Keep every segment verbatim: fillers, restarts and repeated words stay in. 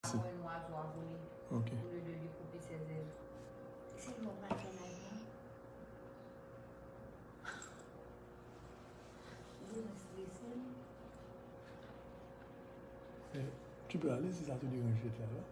Mwen wè yon oiseau a vole. Ok. Au lieu de lui couper ses ailes. Se lè w pral fè live la. Ou bezwen strese. Eh, tu peux aller si ça te dérange d'être là, là.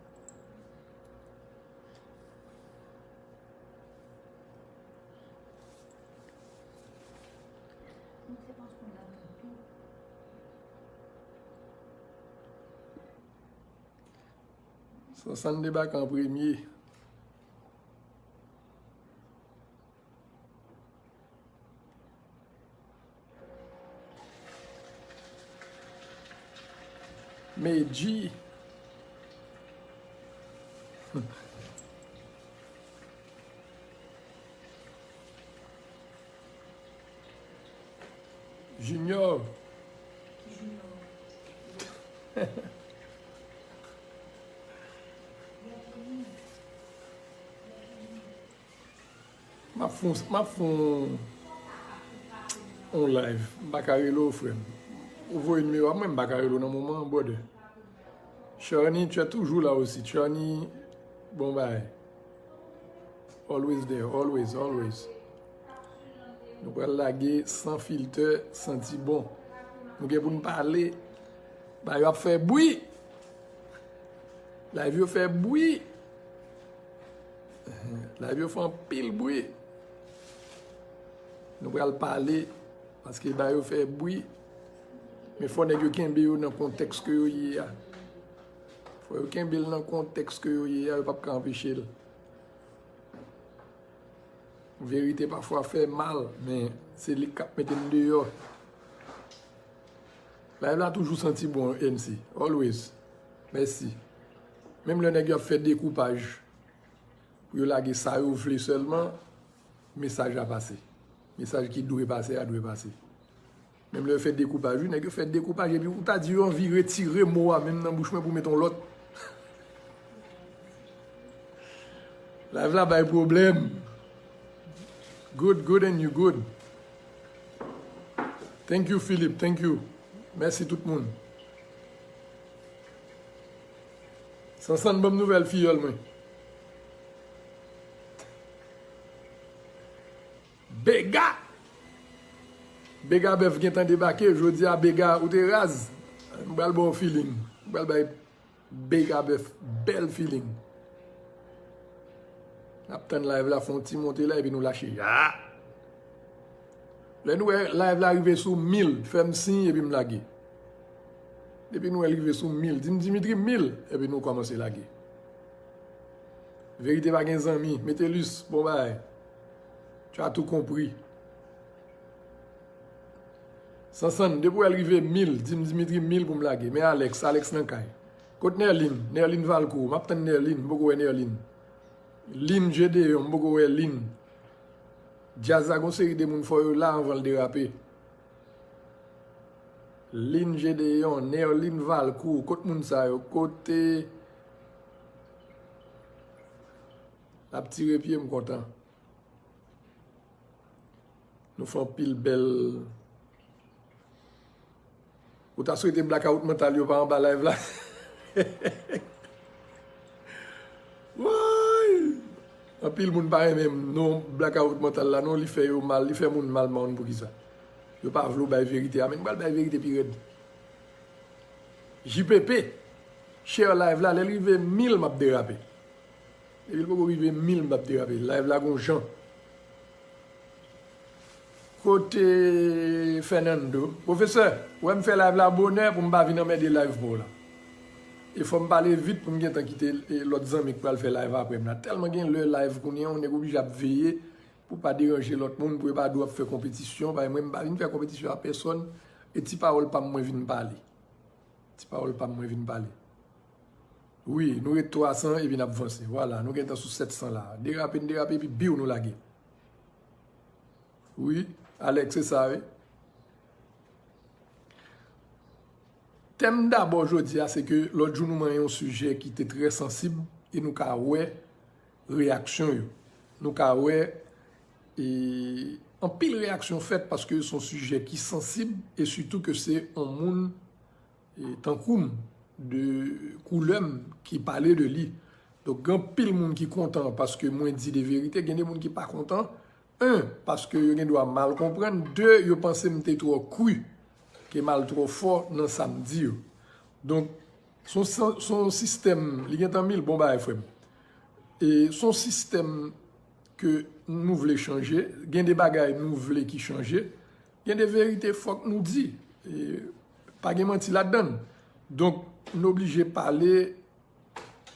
Sansann debake an premye. Medji. Junior. M ap fè yon, m ap fè yon, yon live. M pa ka rele w, frè m. Ou voye nimewo a mwen, m pa ka rele w nan moman an, brother. Charny, tu es toujours là aussi. Charny, bon bagay. Always there, always, always. Nou pral lage san filtè, santi bon. Nou gen pou n pale. Bagay yo ap fè bwi. Live yo fè bwi. Live yo fè anpil bwi. Nou pral pale, paske bagay yo fè bwi. Men fò nèg yo kenbe yo nan kontèks ke yo ye a. Fò yo kenbe l nan kontèks ke yo ye a, yo p ap ka anpeche l. Verite pafwa fè mal, men se li k ap mete n deyò. Live la toujou santi bon, M C. Always. Mèsi. Menm lè nèg yo ap fè dekoupaj, pou yo lage sa yo vle sèlman, mesaj la pase. Mesaj ki dwe pase a dwe pase. Menm lè yo fè dekoupaj, wi, nèg yo fè dekoupaj, epi ou ta di yo anvi retire mo a menm nan bouch mwen pou met yon lòt. Live la bay pwoblèm. Good, good and you good. Thank you, Philip. Thank you. Mèsi tout moun. Sansann ban m nouvèl fiyòl mwen. Bega! Bega Bèf gentan debake. Jodi a, Bega, ou te raz. M pral ba w feeling. M pral bay Bega Bèf bèl feeling. N ap tann live la, fè yon ti monte la, epi nou lache. Ya! Lè nou wè live la rive sou mil, fè m siy, epi m lage. Depi nou wè l rive sou mil, di m, Dimitri, mil, epi nou kòmanse lage. Verite pa gen zanmi. Metelus, bon bagay. Tu as tout compris. Sansann, depi w wè l rive mil, di m, Dimitri, mil pou m lage. Men Alex, Alex nan kay. Kot Nerlin? Nerlin Valcourt. M ap tann Nerlin, m poko wè Nerlin. Lin Gedeon, m poko wè Lin. Djaz la gon seri de moun fò yo la anvan l derape. Lin Gedeon, Nerlin Valcourt, kot moun sa yo? Kote l ap tire pye, m kontan. Nou fè anpil bèl. Ou ta swete blackout mantal yo pa anba live la? Woy! Anpil moun pa renmen non blackout mantal la non, li fè yo mal, li fè moun mal, m pa konn poukisa. Yo pa vle w bay verite a, men m pral bay verite pi rèd. J P P, share live la, lè l rive mil, m ap derape. Depi l poko rive mil, m ap derape. Live la gon jan. Kote Fernando? Pwofesè, ou wè m fè live la bonè pou m pa vin anmède live pa w la. E fò m pale vit pou m gentan kite, e, lòt zanmi k pral fè live apre m la. Tèlman gen lè live kounye a, yon nèg oblije ap veye pou pa deranje lòt moun, pou yo pa di w ap fè konpetisyon. Paske mwen, m pa vin fè konpetisyon a pèsonn. E ti pawòl pa m mwen vin pale. Ti pawòl pa m mwen vin pale. Wi, nou ret twa san epi n ap vanse. Vwala, nou gentan sou sèt san la. Derape, n derape, epi biw, nou lage. Wi, Alex, se sa, wi. Tèm dabò jodi a, se ke lòt jou nou manyen yon sijè ki te trè sansib e nou ka wè reyaksyon yo. Nou ka wè, e, anpil reyaksyon fèt paske se yon sijè ki sansib e sitou ke se yon moun, e, tankou m, de koulè m ki pale de li. Donk, gen anpil moun ki kontan paske mwen di de verite, gen de moun ki pa kontan. En, paske yo gen dwa mal konprann. De, yo panse m te twò kri, ke m al twò fò nan sa m di yo. Donk, se yon, se yon sistèm, li gentan mil, bon bagay, frè m. E se yon sistèm ke nou vle chanje. Gen de bagay nou vle ki chanje. Gen de verite fòk nou di. E pa gen manti ladan l. Donk, n oblije pale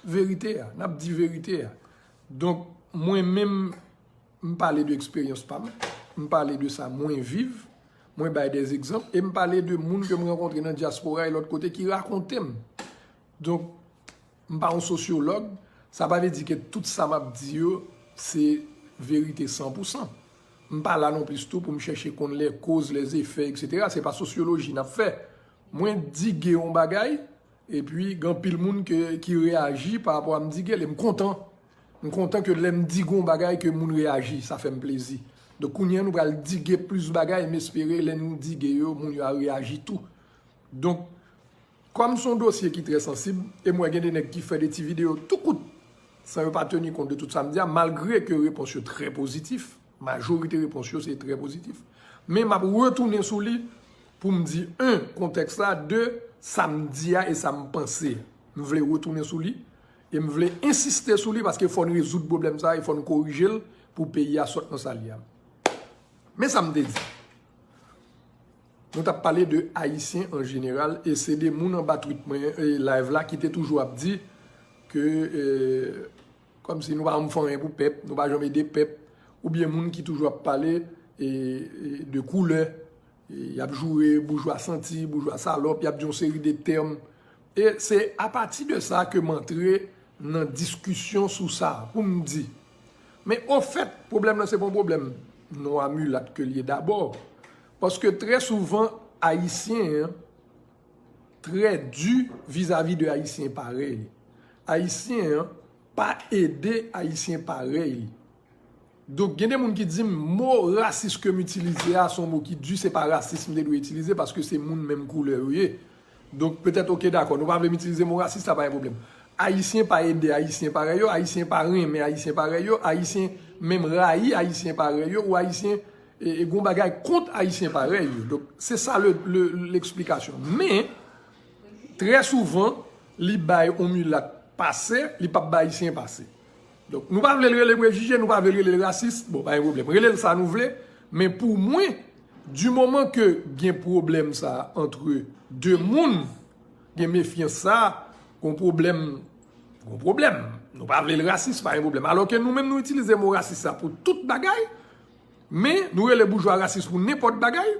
verite a. N ap di verite a. Donk, mwen menm, m pale de eksperyans pa m. M pale de sa mwen viv. Mwen bay de egzanp. E m pale de moun ke m rankontre nan dyaspora e lòt kote ki rakonte m. Donk, m pa yon sosyològ. Sa pa vle di ke tout sa m ap di yo, se verite san pou san. M pa la non plis tou pou m chèche konn lè koz, lè zefè, etsetera. Se pa sosyoloji n ap fè. Mwen dige yon bagay, epi gen anpil moun ke, ki reyaji pa rapò a m dige l, e m kontan. M kontan ke lè m dige yon bagay, ke moun reyaji, sa fè m plezi. Donk, kounye a, nou pral dige plis bagay, m espere lè nou dige yo, moun yo a reyaji tou. Donk, kòm se yon dosye ki trè sansib, e m wè gen de nèg ki fè de ti videyo tou kout, san yo pa teni kont de tout sa m di a, malgre ke repons yo trè pozitif, majorite repons yo se trè pozitif. Men m ap retounen sou li pou m di, en, kontèks la, de, sa m di a e sa m panse. M vle retounen sou li, e m vle ensiste sou li paske fò n rezoud pwoblèm sa a e fò n korije l pou peyi a sot nan sa l ye a. Men sa m te di. Nou t ap pale de Ayisyen an jeneral, e se de moun anba tweet mwen, e live la, ki te toujou ap di ke, e, kòmsi nou pa janm fè anyen pou pèp, nou pa janm ede pèp, oubyen moun ki toujou ap pale, e, e, de koulè, e, y ap joure boujwa santi, boujwa salòp, y ap di yon seri de tèm. E se apati de sa ke m antre nan diskisyon sou sa, pou m di. Men ofèt, pwoblèm nan se pa yon pwoblèm nwa milat ke l ye dabò. Paske trè souvan, Ayisyen an trè di vizavi de Ayisyen parèy li. Ayisyen an pa ede Ayisyen parèy li. Donk, gen de moun ki di m, mo rasis ke m itilize a, se yon mo ki di, se pa rasis m te dwe itilize, paske se moun menm koulè yo ye. Donk, petèt, oke, dakò, nou pa vle m itilize mo rasis, sa pa gen pwoblèm. Ayisyen pa ede Ayisyen parèy yo, Ayisyen pa renmen Ayisyen parèy yo, Ayisyen menm rayi Ayisyen parèy yo, ou Ayisyen, e, e, gon bagay kont Ayisyen parèy yo. Donk, se sa le, le, leksplikasyon. Men, trè souvan, li bay yon milat pase, li p ap bay Ayisyen pase. Donk, nou pa vle l rele prejije, nou pa vle l rele l rasis, bon, pa gen pwoblèm. Rele l sa nou vle, men pou mwen, di moman ke gen pwoblèm sa antre de moun, gen mefyans sa, gon pwoblèm, gon pwoblèm. Nou pa vle l rasis, pa gen pwoblèm. Alò ke nou menm nou itilize mo rasis sa pou tout bagay, men nou rele boujwa rasis pou nenpòt bagay,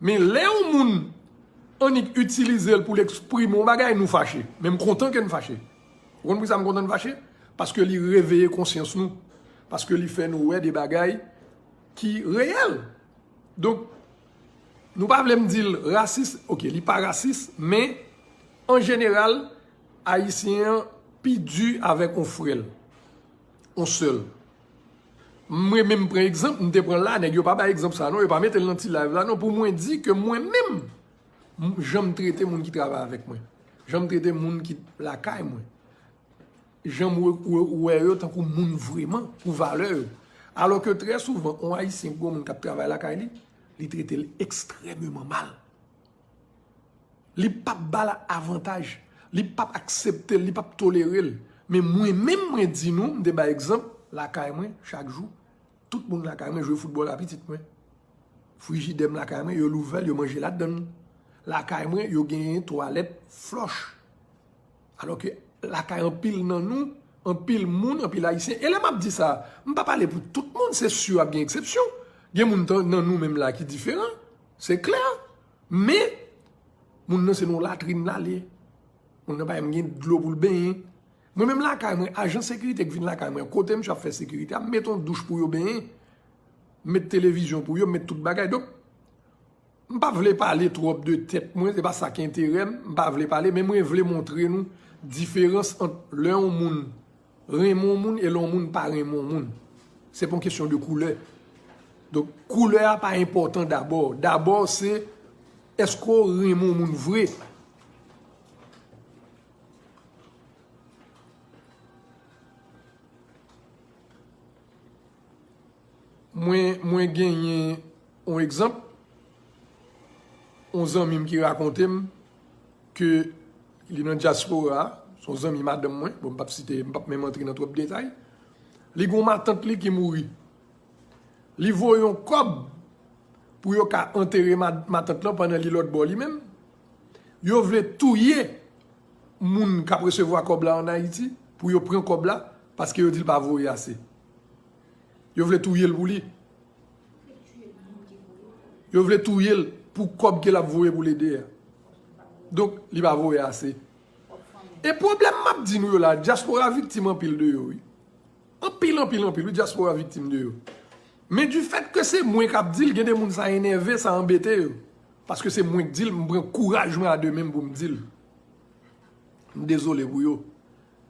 men lè yon moun annik itilize l pou l eksprime yon bagay, nou fache. Men m kontan ke n fache. Ou konn poukisa m kontan n fache? Paske li reveye konsyans nou. Paske li fè nou wè de bagay ki reyèl. Donk, nou pa vle m di l rasis, oke, li pa rasis, men an jeneral, Ayisyen an pi di avèk yon frè l, yon sè l. Mwen menm pran egzanp, m te pran la, nèg yo pa bay egzanp sa non, yo pa mete l nan ti live la non, pou mwen di ke mwen menm, m, jan m trete moun ki travay avèk mwen, jan m trete moun ki lakay mwen, jan m wè, wè, wè yo tankou moun vreman, pou valè yo. Alò ke trè souvan, yon Ayisyen ki gon moun k ap travay lakay li, li trete l ekstrèmeman mal. Li p ap ba l avantaj, li p ap aksepte l, li p ap tolere l. Men mwen menm, mwen di nou, m te bay egzanp, lakay mwen, chak jou, tout moun lakay mwen jwe foutbòl a pitit mwen. Frijidè m lakay mwen, yo louvè l, yo manje ladan l. Lakay mwen, yo genyen twalèt flòch. Alò ke lakay anpil nan nou, anpil moun, anpil Ayisyen. E lè m ap di sa, m pa pale pou tout moun, se si ap gen eksepsyon. Gen moun tan, nan nou menm la ki diferan, se klè. Men, moun nan se nan yon latrin l ale. Moun nan pa menm gen dlo pou l benyen. Mwen menm lakay mwen, ajan sekirite k vin lakay mwen, kote misye ap fè sekirite a, m met yon douch pou yo benyen. M met televizyon pou yo, m met tout bagay. Donk, m pa vle pale twòp de tèt mwen, se pa sa ki enterè m, m pa vle pale, men mwen vle montre nou diferans ant lè yon moun renmen yon moun e lè yon moun pa renmen yon moun. Se pa yon kesyon de koulè. Donk, koulè a pa enpòtan dabò. Dabò, se èske w renmen yon moun vre? Mwen, mwen genyen yon egzanp, yon zanmi m ki rakonte m ke li nan dyaspora, se yon zanmi madanm mwen, bon, m p ap site, m p ap menm antre nan twòp detay. Li gen yon matant li ki mouri. Li voye yon kòb pou yo ka antere ma-, matant lan pandan li lòt bò li menm. Yo vle touye moun k ap resevwa kòb la ann Ayiti pou yo pran kòb la, paske yo di l pa voye ase. Yo vle touye l pou li. Yo vle touye l pou kòb ke l ap voye pou l ede a. Donk, li pa voye ase. E pwoblèm m ap di nou yo la, dyaspora viktim anpil de yo, wi. Anpil, anpil, anpil, wi, dyaspora viktim de yo. Men di fèt ke se mwen k ap di l, gen de moun sa enève, sa anbete yo. Paske se mwen k di l, m pran kouraj mwen a de menm pou m di l. M dezole pou yo.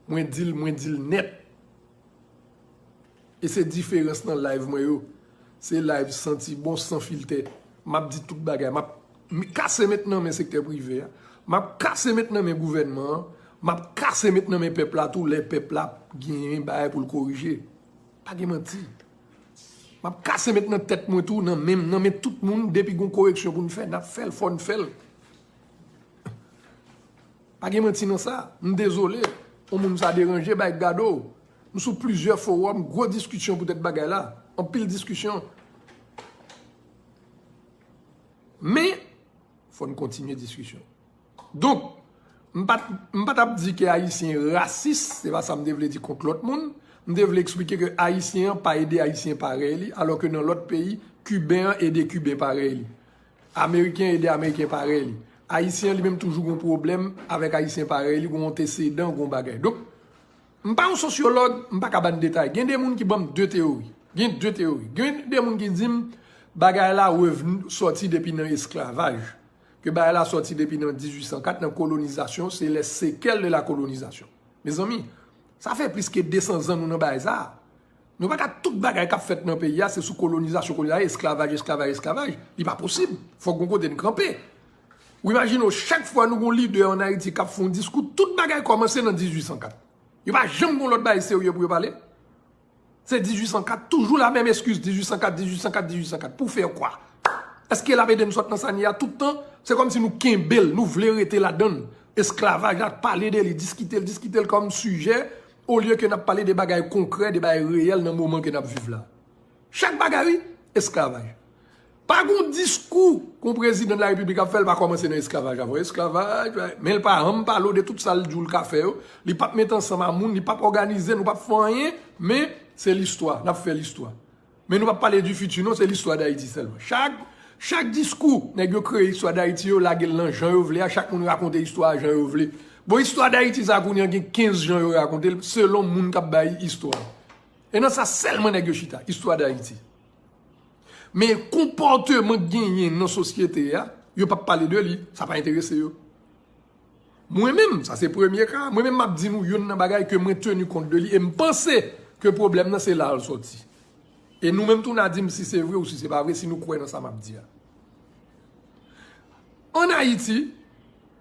Mwen di l, mwen di l nèt. E se diferans nan live mwen yo. Se live santi bon, san filtè. M ap di tout bagay. M ap m-, kase met nan men sektè prive a. M ap kase met nan men gouvènman an. M ap kase met nan men pèp la tou, lè pèp la genyen bagay pou l korije. Pa gen manti. M ap kase met nan tèt mwen tou, nan men m, nan men tout moun, depi gon koreksyon pou n fè, n ap fè l, fò n fè l. Pa gen manti nan sa. M dezole. Yon moun sa deranje, bay gado. M sou plizyè fowòm, gwo diskisyon poutèt bagay la. Anpil diskisyon. Men, fò n kontinye diskisyon. Donk, m pa t, m pa t ap di ke Ayisyen rasis, se pa sa m te vle di kont lòt moun. M te vle eksplike ke Ayisyen an pa ede Ayisyen parèy li, alò ke nan lòt peyi, Kiben an ede Kiben parèy li. Ameriken ede Ameriken parèy li. Ayisyen an li menm toujou gon pwoblèm avèk Ayisyen parèy li, gon antesedan, gon bagay. Donk, m pa yon sosyològ, m pa ka ba n detay. Gen de moun ki ban m de teyori. Gen de teyori. Gen de moun ki di m bagay la revni sòti depi nan esklavaj. Ke bagay la sòti depi nan dizuit san kat, nan kolonizasyon, c'est les séquelles de la colonisation. Mezanmi, sa fè plis ke de san zan nou nan bagay sa. Nou pa ka tout bagay k ap fèt nan peyi a, se sou kolonizasyon, kolonizasyon, esklavaj, esklavaj, esklavaj. Li pa posib. Fòk gon kote n kanpe. Ou imajine w, chak fwa nou gon lidè ann Ayiti k ap fè yon diskou, tout bagay kòmanse nan dizuit san kat. Yo pa janm gon lòt bagay serye pou yo pale. Se dizuit san kat, toujou la menm eskiz, dizuit san kat, dizuit san kat, dizuit san kat. Pou fè kwa? Èske l ap ede n sot nan sa n ye a tout tan? Se kòmsi nou kenbe l, nou vle rete ladan l. Esklavaj la, pale de li, diskite l, diskite l kòm sijè, olye ke n ap pale de bagay konkrè, de bagay reyèl nan moman ke n ap viv la. Chak bagay, wi, esklavaj. Pa gon diskou kon prezidan de la repiblik ap fè, l pa kòmanse nan esklavaj avan. Esklavaj, men l pa janm pale w de tout sa l di w l ka fè yo. Li p ap met ansanm a moun, li p ap òganize, nou p ap fè anyen, men se listwa, n ap fè listwa. Men nou p ap pale di fiti non, se listwa Dayiti sèlman. Chak, chak diskou, nèg yo kreye istwa Dayiti yo, lage l nan jan yo vle a, chak moun rakonte istwa a jan yo vle. Bon, istwa Dayiti sa kounye a gen kenz jan yo rakonte l, selon moun k ap bay istwa a. E nan sa sèlman nèg yo chita, istwa Dayiti. Men konpòteman k genyen nan sosyete a, yo p ap pale de li, sa pa enterese yo. Mwen menm, sa se premye ka, mwen menm m ap di nou youn nan bagay ke mwen teni kont de li e m panse ke pwoblèm nan se la l sòti. E nou menm tou n a di m si se vre ou si se pa vre, si nou kwè nan sa m ap di a. Ann Ayiti,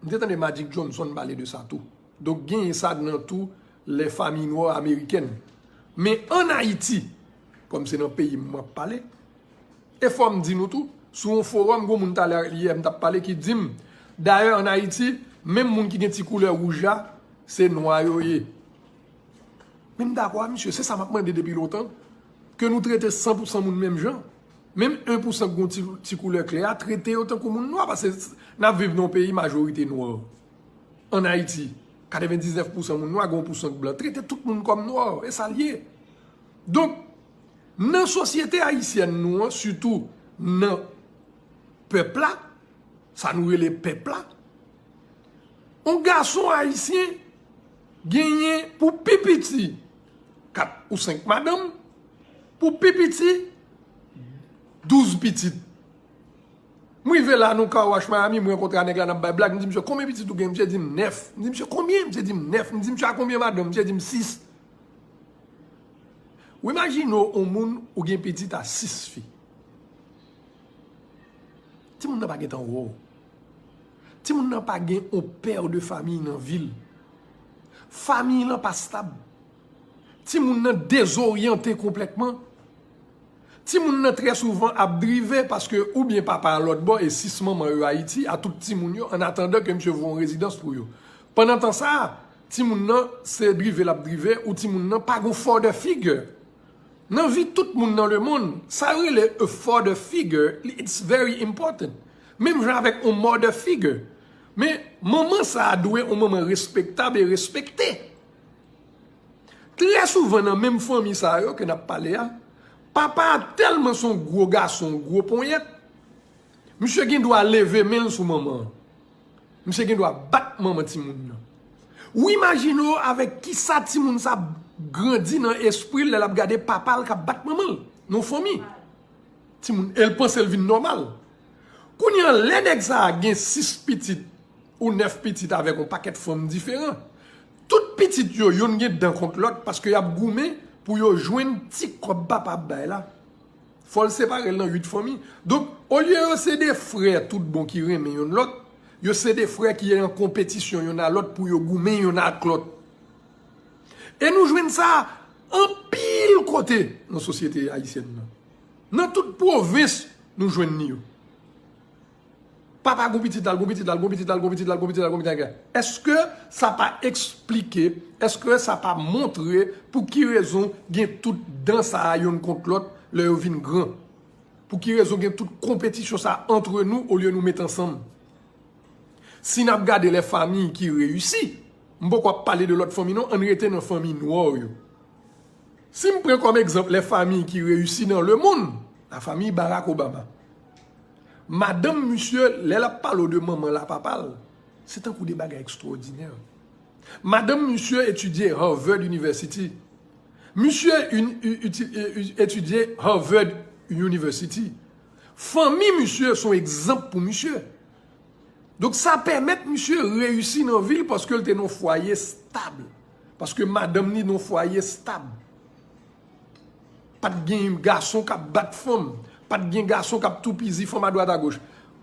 m te tande Magic Johnson pale de sa tou. Donk genyen sa nan tou lè fami nwa amerikèn. Men ann Ayiti, kòm se nan peyi m m ap pale, e fò m di nou tou, sou yon fowòm, gon moun talè yè m t ap pale ki di m, dayè ann Ayiti, menm moun ki gen ti koulè wouj la, se nwa yo ye. Men m dakò a misye, se sa m ap mande depi lontan, ke nou trete san pou san moun menm jan. Menm en pou san k gon ti, ti koulè klè a, trete yo tankou moun nwa, paske n ap viv nan yon peyi majorite nwa. Ann Ayiti, katrevendiznèf pou san moun nwa, gen yon pou san k blan. Trete tout moun kòm nwa, e sa l ye. Donk, nan sosyete ayisyèn nou an, sitou nan pèp la, sa nou rele pèp la, yon gason ayisyen genyen pou pi piti kat ou senk madanm, pou pi piti douz pitit. M rive la nan Car Wash Miami, m rankontre a nèg la, n ap bay blag. M di misye, "Konbyen pitit ou gen?" Misye di m, "Nèf." M di misye, "Konbyen?" Misye di m, "Nèf." M di misye, "A konbyen madanm?" Misye di m, "Sis." Ou imajine w, yon moun ou gen pitit a sis fi. Timoun nan pa gentan wè w. Timoun nan pa gen yon pè de famiy nan vi l. Famiy lan pa stab. Timoun nan dezoryante konplètman. Timoun nan trè souvan ap drive paske oubyen papa a lòt bò e sis manman yo Ayiti a tout timoun yo, an atandan ke misye voye yon rezidans pou yo. Pandan tan sa a, timoun nan se drive l ap drive ou timoun nan pa gon father figure. Nan vi tout moun nan lemonn, sa yo rele a father figure, it's very important. Menm jan avèk yon mother figure. Men manman sa a dwe yon manman respektab e respekte. Trè souvan nan menm fanmi sa yo ke n ap pale a, papa a tèlman se yon gwo gason, yon gwo ponyèt, misye gen dwa leve men l sou manman an. Misye gen dwa bat manman timoun nan. Ou imajine w avèk kisa timoun sa ap grandi nan espri l lè l ap gade papa l k ap bat manman l nan yon fanmi. Timoun, e l panse l vin nòmal. Kounye a, lè nèg sa a gen sis pitit ou nèf pitit avèk yon pakèt fanm diferan, tout pitit yo, youn gen dan kont lòt paske y ap goumen pou yo jwenn ti kòb papa ap bay la. Fò l separe l nan uit fanmi. Donk, olye yo se de frè tout bon ki renmen yonn lòt, yo se de frè ki an konpetisyon yonn a lòt pou yo goumen yonn ak lòt. E nou jwenn sa anpil kote nan sosyete ayisyèn nan. Nan tout pwovens, nou jwenn ni yo. Papa gon pitit la, l gon pitit la, l gon pitit la, l gon pitit la, l gon pitit la, l gon pitit la. Èske sa pa eksplike, èske sa pa montre pou ki rezon gen tout dan sa a yonn kont lòt lè yo vin gran? Pou ki rezon gen tout konpetisyon sa a antre nou olye nou met ansanm? Si n ap gade lè fanmi ki reyisi, m poko ap pale de lòt fanmi non, ann rete nan fanmi nwa yo. Si m pran kòm egzanp lè fanmi ki reyisi nan lemonn, la famille Barack Obama. Madanm misye, lè l ap pale w de manman l a papa l, se tankou de bagay ekstwòdinè. Madanm misye etidye Harvard University. Misye etidye Harvard University. Fanmi misye se yon egzanp pou misye. Donk sa pèmèt misye reyisi nan vi l paske l te nan fwaye stab. Paske madanm li nan fwaye stab. Pa t gen gason k ap bat fanm. Pa t gen gason k ap toupizi fanm adwat agoch.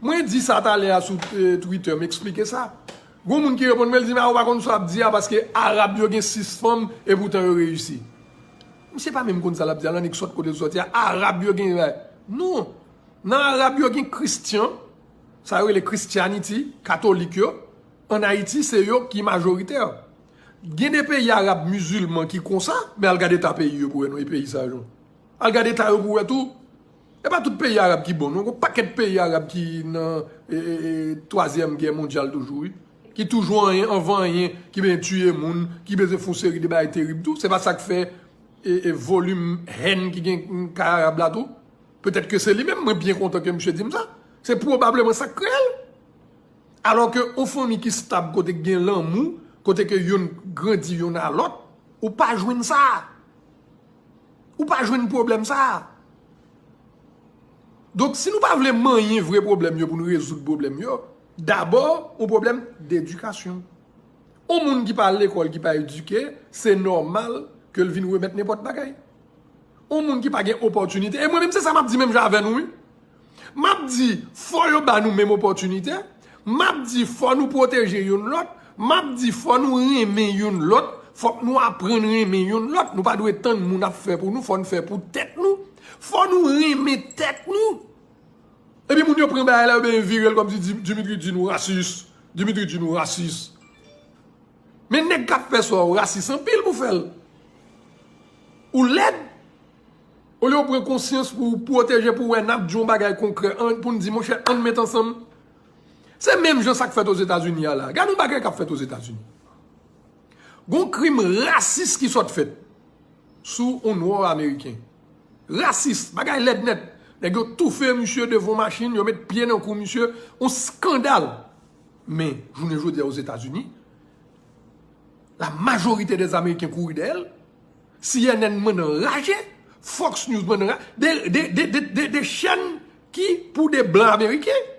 Mwen di sa talè a sou eh, Twitter, m eksplike sa. Gon moun ki reponn mwen, l di, "Men ou pa konn sa w ap di a, paske Arab yo gen sis fanm, e poutan yo reyisi." Misye pa menm konn sa l ap di a, l annik sòt kote l sòti a. Arab yo gen. Non. Nan Arab yo gen Christian, sa yo rele Christianity, Katolik yo. Ann Ayiti, se yo ki majoritè. Gen de peyi Arab mizilman ki konsa, men al gade ta peyi yo pou wè non, e peyi sa yo. Al gade ta yo pou wè tou. E pa tout peyi Arab ki bon, non. Gon pakèt peyi Arab ki nan e, e, e, twazyèm gè mondyal toujou, wi. Ki toujou anyen, anvan anyen, ki bezwen tiye moun, ki bezwen fè yon seri de bagay terib tou. Se pa sa k fè e, e volim hèn ki gen kay Arab la tou. Petèt ke se li menm, mwen byen kontan ke misye di m sa. Se pwobableman sa k kreye l. Alò ke yon fanmi ki stab, kote k gen lanmou, kote ke youn grandi youn a lòt, ou pa jwenn sa. Ou pa jwenn pwoblèm sa. Donk, si nou pa vle manyen vre pwoblèm yo pou nou rezoud pwoblèm yo, dabò, yon pwoblèm dedikasyon. Yon moun ki pa al lekòl, ki pa edike, se nòmal ke l vin remèt nenpòt bagay. Yon moun ki pa gen opòtinite, e mwen menm se sa m ap di menm jan avè nou, wi. M ap di, fò yo ba nou menm opòtinite. M ap di, fò nou pwoteje youn lòt. M ap di, fò nou renmen youn lòt. Fòk nou aprann renmen youn lòt. Nou pa dwe tann moun ap fè pou nou, fò n fè pou tèt nou. Fò nou renmen tèt nou. Epi moun yo pran bagay la, yo ben vire l kòmsi Di- Dimitri di nou rasis. Dimitri di nou rasis. Men nèg k ap fè sa, ou rasis anpil pou fè l. Ou lèd. Olye w pran konsyans pou w pwoteje, pou w wè n ap di yon bagay konkrè, an- pou n di, monchè, ann met ansanm. Se menm jan sa k fèt Ozetazini a la. Gade yon bagay k ap fèt Ozetazini. Gon krim rasis ki sot fèt sou yon nwa ameriken. Rasis, bagay lèd nèt. Nèg yo toufe misye devan yon machin, yo met pye nan kou misye, yon skandal. Men, jounen jodi a Ozetazini, la majorite dè Ameriken kouri dèyè l. C N N mann anraje, Fox News mann anraje, de, de, de, de, de, de chèn ki pou de blan ameriken.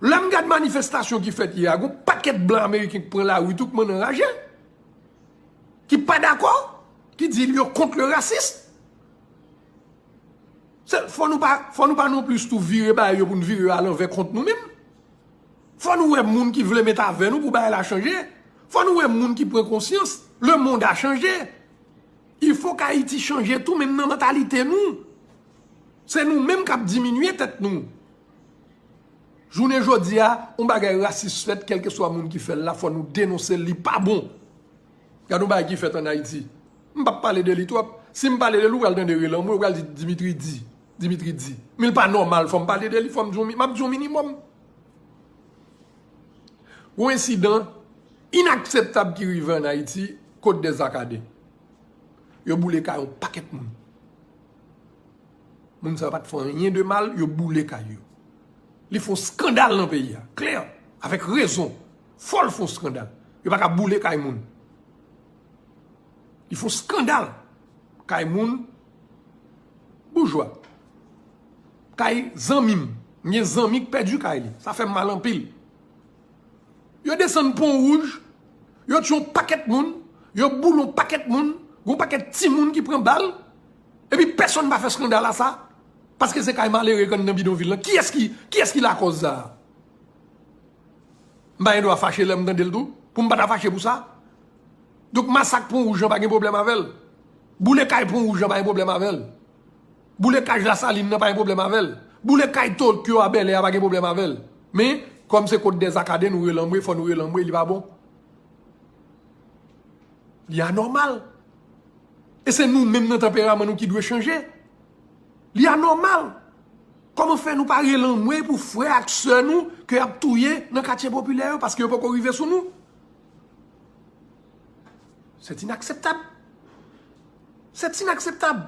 Lè m gad manifestasyon ki fèt yè a, gon pakèt blan ameriken k pran lari tou k mann anraje, ki pa dakò, ki di yo kont le rasis. Se, fò nou pa, fò nou pa non plis tou vire bagay yo pou n vire yo alanvè kont nou menm. Fò nou wè moun ki vle met avè nou pou bagay la chanje. Fò nou wè moun ki pran konsyans. Le monde a changé. Il faut k Ayiti chanje tou, menm nan mantalite nou. Se nou menm k ap diminye tèt nou. Jounen jodi a, yon bagay rasis fèt, kèlkeswa moun ki fè l la, fò nou denonse l, li pa bon. Gade yon bagay ki fèt ann Ayiti. M p ap pale de li twòp. Si m pale de li, ou pral tande rele anmwe, ou pral di Dimitri di. Dimitri di. Men l pa nòmal, fò m pale de li, fò m di yon mi-, m ap di yon minimòm. Yon ensidan inakseptab ki rive ann Ayiti, Côte des Acadiens. Yo boule kay yon pakèt moun. Moun sa yo pa t fè anyen de mal, yo boule kay yo. Li fè yon skandal nan peyi a, klè, avèk rezon. Fò l fè yon skandal. Yo pa ka boule kay moun. Li fè yon skandal. Kay moun boujwa. Kay zanmi m. M gen zanmi k pèdi kay li. Sa fè m mal anpil. Yo desann Pon Wouj, yo tiye yon pakèt moun, yo boule yon pakèt moun, gen yon pakèt timoun ki pran bal, epi pèsonn pa fè skandal a sa, paske se kay malere k anndan bidonvil lan. Kiyès ki, kiyès ki lakòz sa a? M pa gen dwa fache lè m tande l tou, pou m pa ta fache pou sa? Donk, masak Pon Wouj lan pa gen pwoblèm avè l. Boule kay Pon Wouj lan pa gen pwoblèm avè l. Boule kay Lasalin nan pa gen pwoblèm avè l. Boule kay Tokyo a Bèlè a pa gen pwoblèm avè l. Men, kòm se Côte des Acadiens, nou rele anmwe, fò nou rele anmwe, li pa bon. Li anòmal. E se nou menm nan tanperaman nou ki dwe chanje. Li anòmal. Kòman fè nou pa rele anmwe pou frè ak sè nou ke y ap touye nan katye popilè yo paske yo poko rive sou nou? C'est inacceptable. C'est inacceptable.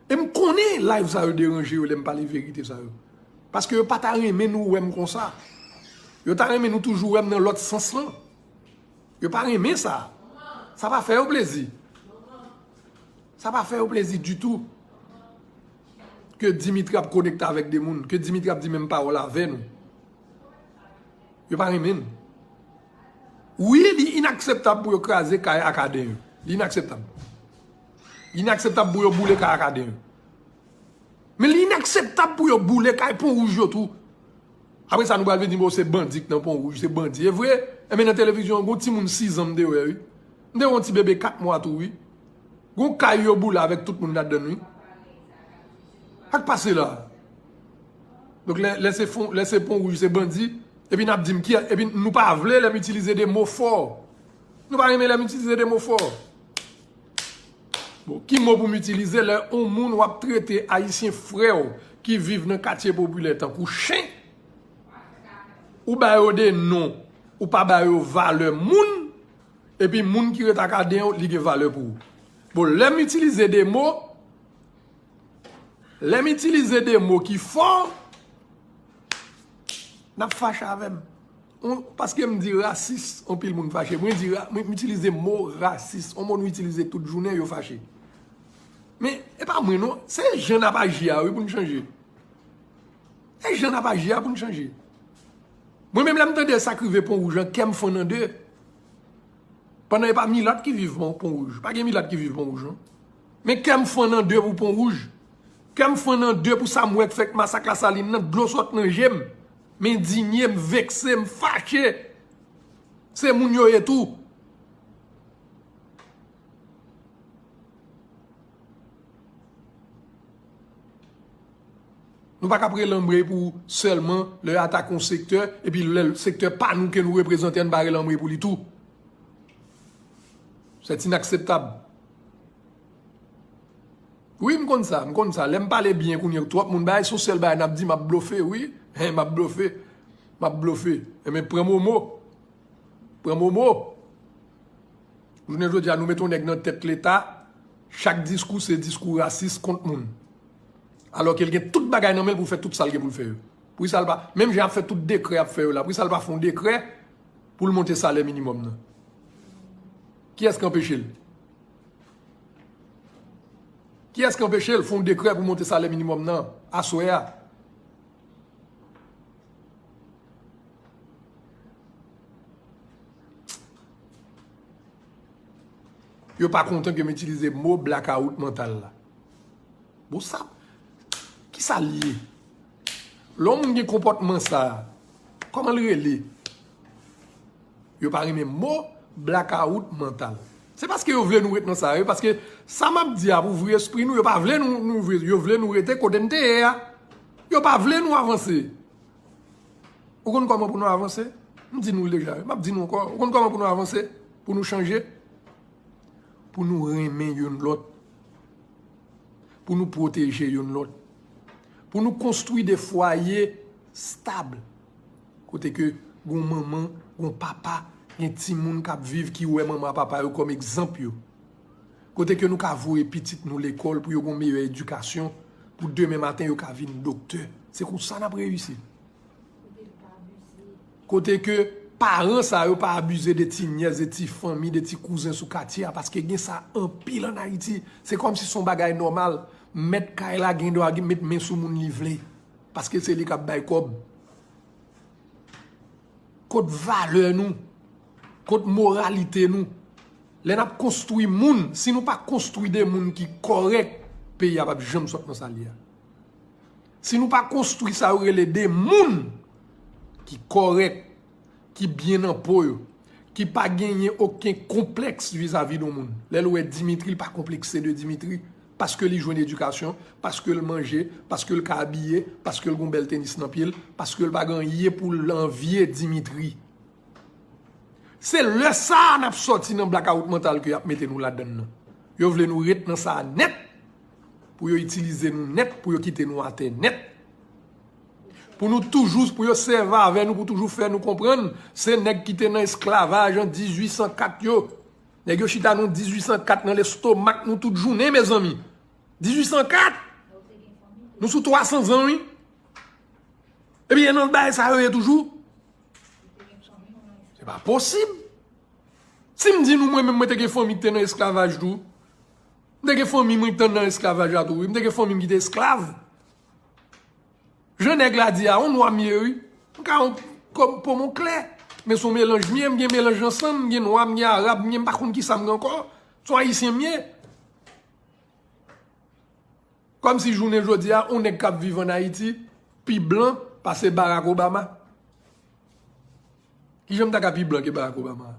E m konnen live sa yo deranje yo lè m pale verite sa yo. Paske yo pa ta renmen nou wè m konsa. Yo ta renmen nou toujou wè m nan lòt sans lan. Yo pa renmen sa. Sa pa fè yo plezi. Sa pa fè yo plezi ditou. Ke Dimitri ap konekte avèk de moun, ke Dimitri ap di menm pawòl avè nou. Yo pa renmen n. Wi, li inakseptab pou yo kraze kay Akaden yo. Li inakseptab. Li inakseptab pou yo boule kay Akaden yo. Men li inakseptab pou yo boule kay Pon Wouj yo tou. Apre sa, nou pral vin di m, o, se bandi k nan Pon Wouj, se bandi. E vre, enben nan televizyon an, gon timoun sis an m te wè, wi. M te wè yon ti bebe kat mwa tou, wi. Gon kay yo boule avèk tout moun ladann, wi. Sa k pase la? Donk, lè, lè se fon, lè se Pon Wouj, se bandi, epi n ap di m ki, epi nou pa vle lè m itilize de mo fò. Nou pa renmen lè m itilize de mo fò. Bon, ki mo pou m itilize lè yon moun w ap trete ayisyen frè w ki viv nan katye popilè tankou chen? Ou ba yo de non, ou pa ba yo valè moun, epi moun ki ret ak aden w, li gen valè pou ou. Bon, lè m itilize de mo, lè m itilize de mo ki fò, n ap fache avè m. On, paske m di rasis, anpil moun fache. Mwen di ra-, mwen, m itilize mo rasis. On mo nou itilize tout jounen, yo fache. Men, e pa mwen non. Se jan n ap aji a, wi, pou n chanje. Se jan n ap aji a pou n chanje. Mwen menm, lè m tande sa k rive Pon Wouj an, kè m fann an de. Pandan e pa milat ki viv Pon, Pon Wouj. Pa gen milat ki viv Pon Wouj, non. Men kè m fann an de pou Pon Wouj. Kè m fann an de pou sa m wè k fèt masak Lasalin nan, dlo sot nan je m. M endinye, m vekse, m fache. Se moun yo ye tou. Nou pa ka ap rele anmwe pou sèlman lè yo atake yon sektè, epi lè sektè pa nou ke nou reprezante, ann pa rele anmwe pou li tou. C'est inacceptable. Wi, m konn sa, m konn sa. Lè m pale byen kounye a, twòp moun bay, se yon sèl bagay n ap di, m ap blofe, wi. Hen, m ap blofe. M ap blofe. Enben, pran momo. Pran momo. Jounen jodi a, nou mete yon nèg nan tèt Leta, chak diskou se diskou rasis kont moun. Alò ke l gen tout bagay nan men l pou fè tout sa l gen pou l fè yo. Poukisa l pa, menm jan y ap fè tout dekrè y ap fè yo la, poukisa l pa fè yon dekrè pou l monte salè minimòm nan? Kiyès ki anpeche l? Kiyès ki anpeche l fè yon dekrè pou monte salè minimòm nan aswè a? Yo pa kontan ke m itilize mo blakawout mantal la. Bon, sa, ki sa l ye? Lè yon moun gen konpòtman sa a, kòman l rele? Yo pa renmen mo blakawout mantal. Se paske yo vle nou ret nan sa, wi. Paske sa m ap di a pou ouvri espri nou, yo pa vle nou, nou ouvri, yo vle nou rete kote n te ye a. Yo pa vle nou avanse. Ou konn kòman pou nou avanse? M di nou l deja, wi. M ap di nou ankò. Ou konn kòman pou nou avanse? Pou nou chanje? Pou nou renmen youn lòt. Pou nou pwoteje youn lòt. Pou nou konstwi de fwaye stab. Kote ke gon manman, gon papa, gen timoun k ap viv ki wè manman ak papa yo kòm egzanp yo. Kote ke nou ka voye pitit nou lekòl pou yo gon meyè edikasyon, pou demen maten yo ka vin doktè. Se konsa n ap reyisi. Kote ke paran sa yo pa abize de ti nyès, de ti fanmi, de ti kouzen sou katye a, paske gen sa anpil ann Ayiti. Se kòmsi se yon bagay nòmal. Mèt kay la gen dwa met men sou moun li vle, paske se li k ap bay kòb. Kot valè nou? Kot moralite nou? Lè n ap konstwi moun, si nou pa konstwi de moun ki kòrèk, peyi a p ap janm sot nan sa l ye a. Si nou pa konstwi sa yo rele de moun ki kòrèk, ki byen nan po yo, ki pa genyen okenn konplèks vizavi de moun. Lè l wè Dimitri, l pa konplekse de Dimitri, paske li jwenn edikasyon, paske l manje, paske l ka abiye, paske l gon bèl tenis nan pye l, paske l pa gen anyen pou l anvye Dimitri. Se lè sa a n ap sòti nan blakawout mantal ke y ap mete nou ladann nan. Yo vle nou ret nan sa a nèt, pou yo itilize nou nèt, pou yo kite nou atè nèt. Pou nou toujou, pou yo sèvi avè nou, pou toujou fè nou konprann, se nèg ki te nan esklavaj an dizuit san kat yo. Nèg yo chita nou dizuit san kat nan lestomak nou tout jounen, mezanmi. Dizuit san kat! Nou sou twa san zan, wi. Epi e nan bagay sa yo ye toujou. Se pa posib. Si m di nou, mwen menm, mwen te gen fanmi ki te nan esklavaj tou. M te gen fanmi mwen ki te nan esklavaj la tou, wi. M te gen fanmi m ki te esklav. Jan nèg la di a, yon nwa m ye, wi. M ka yon, kòm po m klè. Men se yon melanj m ye, m gen melanj nan san m, m gen nwa, m gen arab, m gen, m pa konn ki sa m gen ankò. Se yon ayisyen m ye. Kòmsi jounen jodi a, yon nèg k ap viv ann Ayiti pi blan pase Barack Obama. Kijan m ta ka pi blan ke Barack Obama?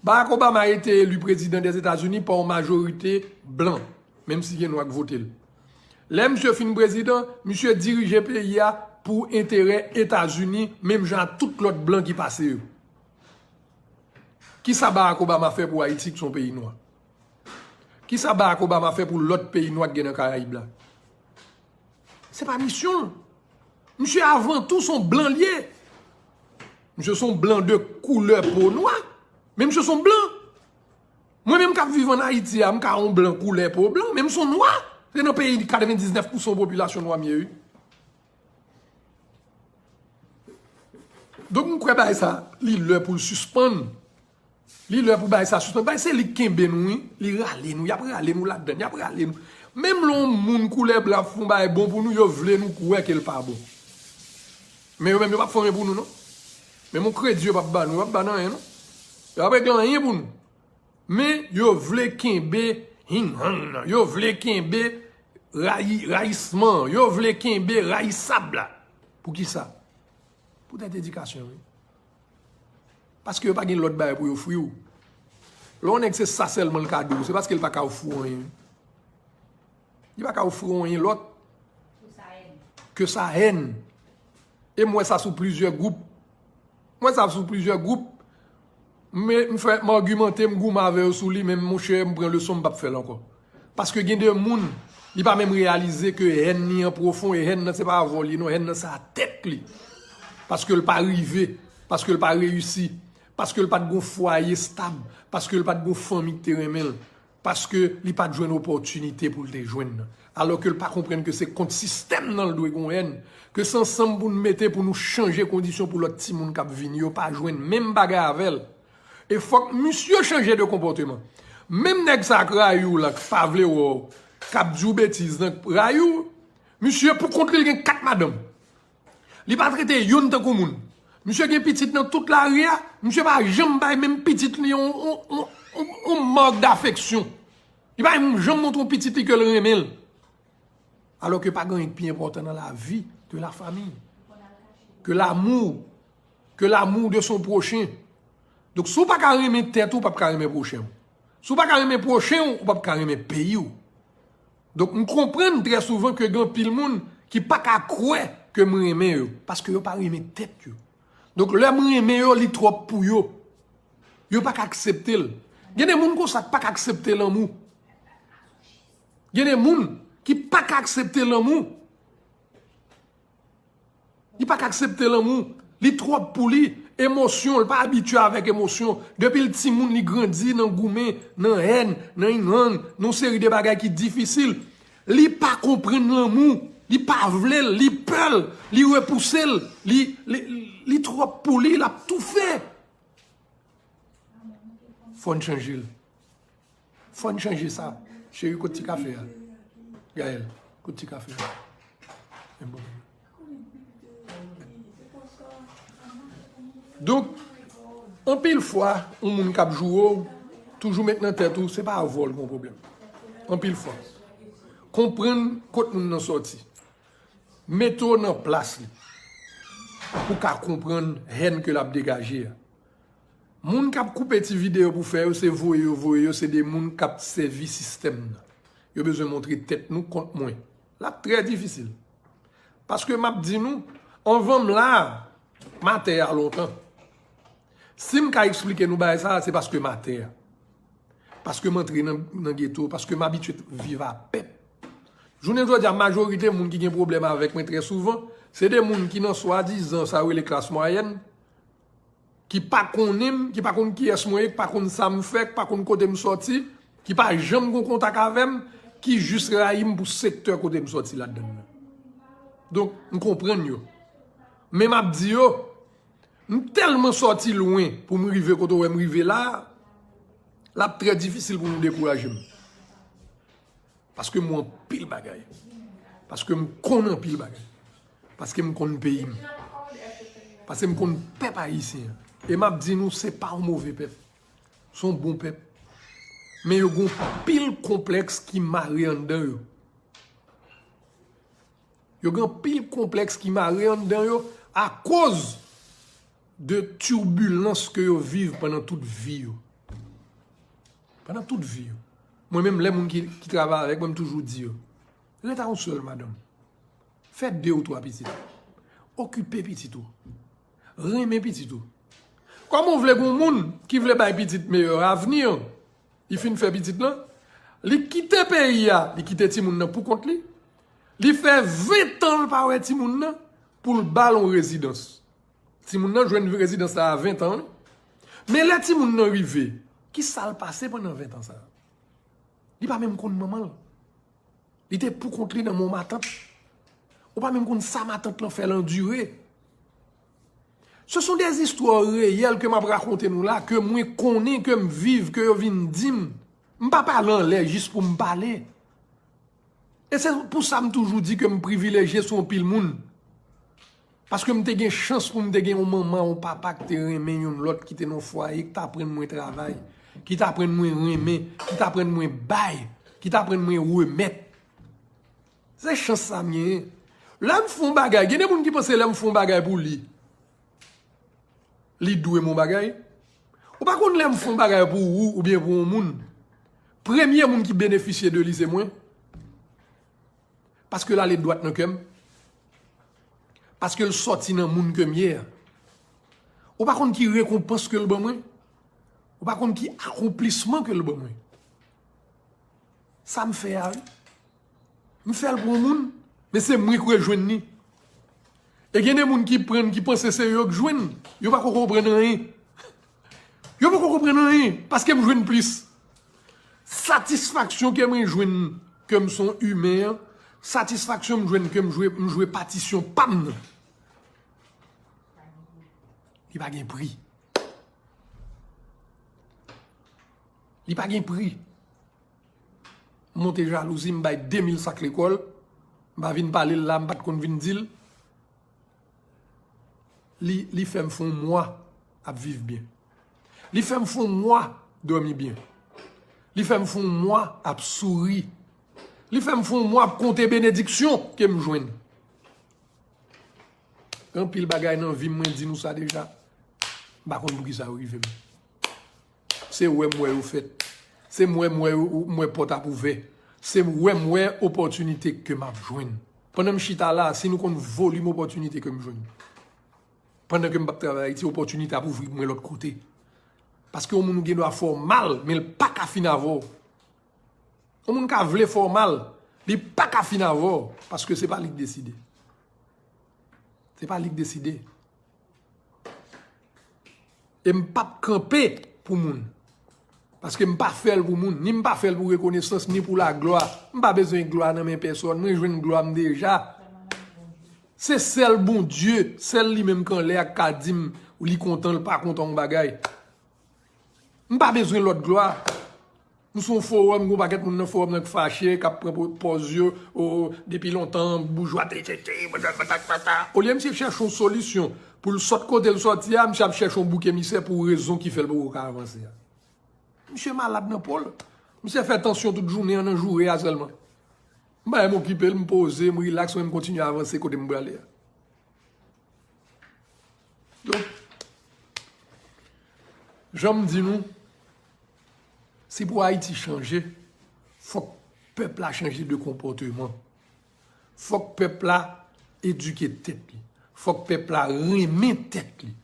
Barack Obama rete eli prezidan dèzetazini pa yon majorite blan, menm si gen nwa k vote l. Lè misye fin prezidan, misye dirije peyi a pou enterè Etazini, menm jan a tout lòt blan ki pase yo. Kisa Barack Obama fè pou Ayiti, ki se yon peyi nwa? Kisa Barack Obama fè pou lòt peyi nwa k gen nan Karayib la? Se pa misyon l. Misye avan tou se yon blan l ye. Misye se yon blan de koulè po nwa. Men misye se yon blan. Mwen menm k ap viv ann Ayiti a, m ka yon blan koulè po blan, men m se yon nwa. Se nan peyi katrevendiznèf pousan popilasyon nwa m ye, wi. Donk, m kwè bagay sa, li lè pou l sispann. Li lè pou bagay sa sispann. Bagay se li k kenbe nou, wi. Li rale nou, y ap rale nou ladann, y ap rale nou. Menm lè yon moun koulè blan ap fè yon bagay bon pou nou, yo vle nou kwè ke l pa bon. Men yo menm, yo p ap fè anyen pou nou, non. Menm yon kredi, yo p ap ba nou, yo p ap ba n anyen, non. Yo p ap regle anyen pou nou. Men yo vle kenbe hing hang nan. Yo vle kenbe rayi, rayisman. Yo vle kenbe rayisab la. Poukisa? Poutèt edikasyon, wi. Paske yo pa gen lòt bagay pou yo ofri w. Lè yon nèg se sa sèlman l ka di w, se paske l pa ka ofri w anyen. Li pa ka ofri w anyen lòt ke sa hèn. E m wè sa sou plizyè gwoup. M wè sa sou plizyè gwoup. Men m fè, m agimante, m goumen avè yo sou li, men monchè, m pran leson, m p ap fè l ankò. Paske gen de moun, li pa menm reyalize ke hèn li an pwofon, e hèn nan se pa avè w li ye, non, hèn nan se a tèt li. Paske l pa rive, paske l pa reyisi, paske l pa t gon fwaye stab, paske l pa t gon fanmi ki te renmen l. Paske li pa t jwenn opòtinite pou l te jwenn nan. Alò ke l pa konprann ke se kont sistèm nan l dwe gon hèn, ke se ansanm pou n mete pou nou chanje kondisyon pou lòt timoun k ap vini yo pa jwenn menm bagay avè l. E fòk misye chanje de konpòteman. Menm nèg sa k rayi w la, k pa vle wè w, k ap di w betiz nan, k rayi w, misye pou kont li, l gen kat madanm. Li pa trete youn tankou moun. Misye gen pitit nan tout lari a, misye pa janm bay menm pitit li yon, yon, yon, yon, yon mark dafeksyon. Li pa janm montre yon pitit li ke l renmen l. Alò ke pa gen anyen ki pi enpòtan nan lavi ke la famille, ke l'amour, ke l'amour de son prochain. Donk, si w pa ka renmen tèt ou, w p ap ka renmen pwochen w. Si w pa ka renmen pwochen w, ou p ap ka renmen peyi w. Donk, m konprann trè souvan ke gen anpil moun ki pa ka kwè ke m renmen yo, paske yo pa renmen tèt yo. Donk, lè m renmen yo, li twòp pou yo. Yo pa ka aksepte l. Gen de moun konsa k pa ka aksepte lanmou. Gen de moun ki pa ka aksepte lanmou. Li pa ka aksepte lanmou. Li twòp pou li. Emosyon, li pa abitye avèk emosyon. Depi l timoun, li grandi nan goumen, nan hèn, nan yin yang, nan yon seri de bagay ki difisil. Li pa konprann lanmou. Li pa vle l, li pè l, li repouse l, li, li, li twòp pou li, l ap toufe. Fò n chanje l. Fò n chanje sa. Cheri, kote ti kafe a? Gaël, kote ti kafe a? Men bon. Donk, anpil fwa, yon moun k ap joure w, toujou met nan tèt ou, se pa avè w l gen pwoblèm. Anpil fwa. Konprann kot moun nan sòti. Mete w nan plas li. Pou w ka konprann hèn ke l ap degaje a. Moun k ap koupe ti videyo pou fè yo, se voye yo voye yo, se de moun k ap sèvi sistèm nan. Yo bezwen montre tèt nou kont mwen. L ap trè difisil. Paske m ap di nou, anvan m la a, m atè a lontan. Si m ka eksplike nou bagay sa a, se paske m atè a. Paske m antre nan, nan geto, paske m abitye viv a pèp. Jounen jodi a, majorite moun ki gen pwoblèm avèk mwen trè souvan, se de moun ki nan swadizan sa yo rele klas mwayèn, ki pa konnen m, ki pa konn kiyès mwen ye, ki pa konn sa m fè, ki pa konn kote m sòti, ki pa janm gen kontak avè m, ki jis rayi m pou sektè kote m sòti ladan l lan. Donk, m konprann yo. Men m ap di yo, m tèlman sòti lwen pou m rive kote w wè m rive la a, l ap trè difisil pou nou dekouraje m. Paske m wè anpil bagay. Paske m konn anpil bagay. Paske m konn peyi m. Paske m konn pèp ayisyen an. E m ap di nou, se pa yon move pèp. Se yon bon pèp. Men yo gen anpil konplèks ki mare anndan yo. Yo gen anpil konplèks ki mare anndan yo akoz de tibilans ke yo viv pandan tout vi yo. Pandan tout vi yo. Mwen menm, lè moun ki, ki travay avèk mwen, m toujou di yo, ret a yon sèl madanm. Fè de ou twa pitit. Okipe pitit ou. Renmen pitit ou. Kòman w vle gen yon moun ki vle bay pitit meyè avni, li fin fè pitit lan, li kite peyi a, li kite timoun nan pou kont li, li fè ven tan l pa wè timoun nan pou l ba l yon rezidans. Timoun nan jwenn rezidans la a ven tan, wi. Men lè timoun nan rive, ki sa l pase pandan ven tan sa a? Li pa menm konn manman l. Li te pou kont li nan men yon matant. Ou pa menm konn sa matant lan fè l andire. Ce sont des histoires réelles ke m ap rakonte nou la, ke mwen konnen, ke m viv, ke yo vin di m. M pa pale anlè jis pou m pale. E se pou sa m toujou di ke m privilejye sou anpil moun. Paske m te gen chans pou m te gen yon manman, yon papa ki te renmen youn lòt, ki te nan fwaye, ki t aprann mwen travay, ki t aprann mwen renmen, ki t aprann mwen bay, ki t aprann mwen remèt. Se chans sa m genyen. Lè m fè yon bagay, gen de moun ki panse lè m fè yon bagay pou li, li dwe m yon bagay. Ou pa konn lè m fè yon bagay pou ou oubyen pou yon moun, premye moun ki benefisye de li se mwen. Paske l ale dwat nan kè m. Paske l sòti nan moun ke m ye a. Ou pa konn ki rekonpans ke l ban mwen. Ou pa konn ki akonplisman ke l ban mwen. Sa m fè a, wi. M fè l pou yon moun, men se mwen k rejwenn li. E gen de moun ki pran, ki panse se yo k jwenn, yo pako konprann anyen. Yo pako konprann anyen, paske m jwenn plis. Satisfaksyon ke mwen jwenn, ke m se yon imen an, satisfaksyon m jwenn ke m jwe, m jwe patisyon pa m nan, li pa gen pri. Li pa gen pri. M monte jalouzi, m bay de mil sak lekòl, m pa vin pale l la, m pa t konn vin di l. Li, li fè m fè yon mwa ap viv byen. Li fè m fè yon mwa dòmi byen. Li fè m fè yon mwa ap souri. Li fè m fè yon mwa ap konte benediksyon ke m jwenn. Gen anpil bagay nan vi m, mwen di nou sa deja. M pa konn poukisa yo rive m. Se wè m wè yo fèt. Se m wè, m wè, m wè pòt ap ouvè. Se m wè, m wè opòtinite ke m ap jwenn. Pandan m chita la, si nou konn volim opòtinite ke m jwenn. Pandan ke m p ap travay Ayiti, opòtinite ap ouvri pou mwen lòt kote. Paske yon moun ou gen dwa fè w mal, men l pa ka fin avè w. Yon moun ka vle fè w mal, li pa ka fin avè w, paske se pa li k deside. Se pa li k deside. E m p ap kanpe pou moun. Paske m pa fè l pou moun, ni m pa fè l pou rekonesans, ni pou laglwa. M pa bezwen glwa nan men pèsòn, mwen jwenn glwa m deja. Se sèl Bondye, sèl li menm k anlè a k ka di m li kontan, l pa kontan yon bagay. M pa bezwen lòt glwa. Nou se yon fowòm, gen yon pakèt moun nan fowòm nan k fache, k ap pran po- pòz yo, o, depi lontan, boujwa, te, te, te, patati, patata. Olye misye chèche yon solisyon pou l sot kote l sòti a, misye ap chèche yon bouk emisè pou rezon ki fè l poko ka avanse a. Misye malad nan po l. Misye fè tansyon tout jounen an nan joure a sèlman. M pa menm okipe l, m poze, m rilaks, mwen m kontinye avanse kote m prale a. Donk, jan m di nou, si pou Ayiti chanje, fòk pèp la chanje de konpòteman. Fòk pèp la edike tèt li. Fòk pèp la renmen tèt li.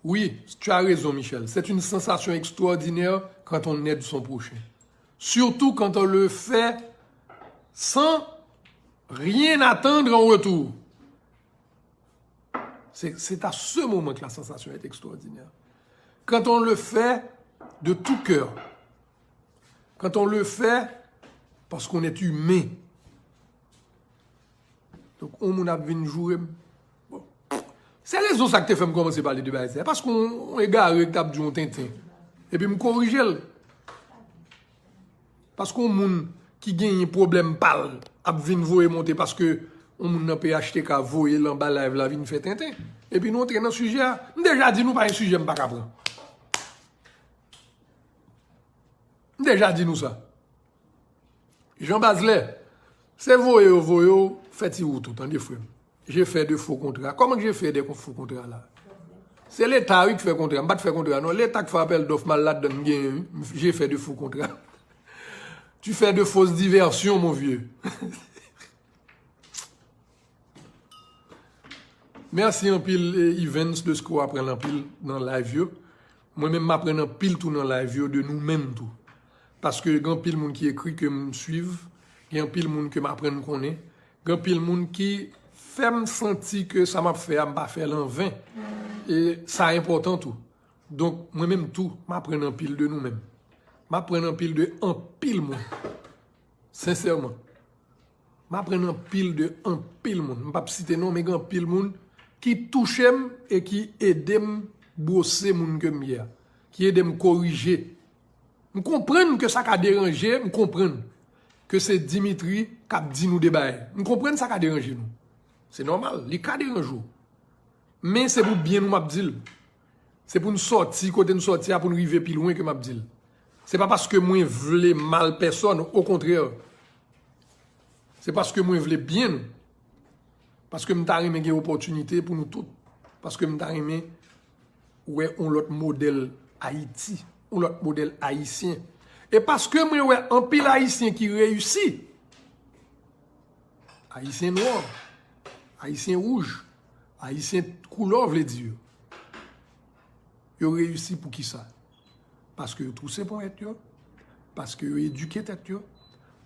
Oui, tu as raison, Michel. C'est une sensation extraordinaire quand on aide son prochain. Surtout quand on le fait sans rien attendre en retour. C'est, c'est à ce moment que la sensation est extraordinaire. Quand on le fait de tout cœur. Quand on le fait parce qu'on est humain. Donk, yon moun ap vin joure m. Bon. Se rezon sa k te fè m kòmanse pale de bagay sa. Paske yon, yon egare k t ap di yon tenten. Epi m korije l. Paske yon moun ki genyen pwoblèm pa l ap vin voye monte paske yon moun nan P H T K voye l anba live la vin fè tenten. Epi nou antre nan sijè a. M deja di nou pa gen sijè m pa ka pran. M deja di nou sa. Jean Bazelais, se voye yo voye w, fè ti wout ou, tande frè m. Je fais de faux contrats. Kòman ke je fais de faux contrats la? Se Leta wi ki fè kontra. M pa t fè kontra non. Leta ki fè apèl dòf, m al ladann, m genyen wi. Je fais de faux contrats. Tu fais de fausses diversions, mon vieux. Mèsi anpil, eh, Evans, de ce que w aprann anpil nan live yo. Mwen menm, m aprann anpil tou nan live yo de nou menm tou. Paske gen anpil moun ki ekri ke m swiv, gen anpil moun ke m aprann konnen, gen anpil moun ki fè m santi ke sa m ap fè a, m pa fè l anven. E sa enpòtan tou. Donk, mwen menm tou, m aprann anpil de nou menm. M aprann anpil de anpil moun. Sensèman. M aprann anpil de anpil moun. M p ap site non, men gen anpil moun ki touche m e ki ede m bwose moun ke m ye a, ki ede m korije. M konprann ke sa ka deranje, m konprann ke se Dimitri k ap di nou de bagay. M konprann sa ka deranje nou. Se nòmal, li ka deranje w. Men se pou byen nou m ap di l. Se pou n sòti kote n sòti a, pou n rive pi lwen ke m ap di l. Se pa paske mwen vle mal pèsòn, okontrè. Se paske mwen vle byen nou. Paske m ta renmen gen opòtinite pou nou tout. Paske m ta renmen wè yon lòt modèl Ayiti, yon lòt modèl ayisyen. E paske mwen wè anpil ayisyen ki reyisi, ayisyen nwa, ayisyen wouj, ayisyen koulè w vle di yo. Yo reyisi poukisa? Paske yo twouse ponyèt yo, paske yo edike tèt yo,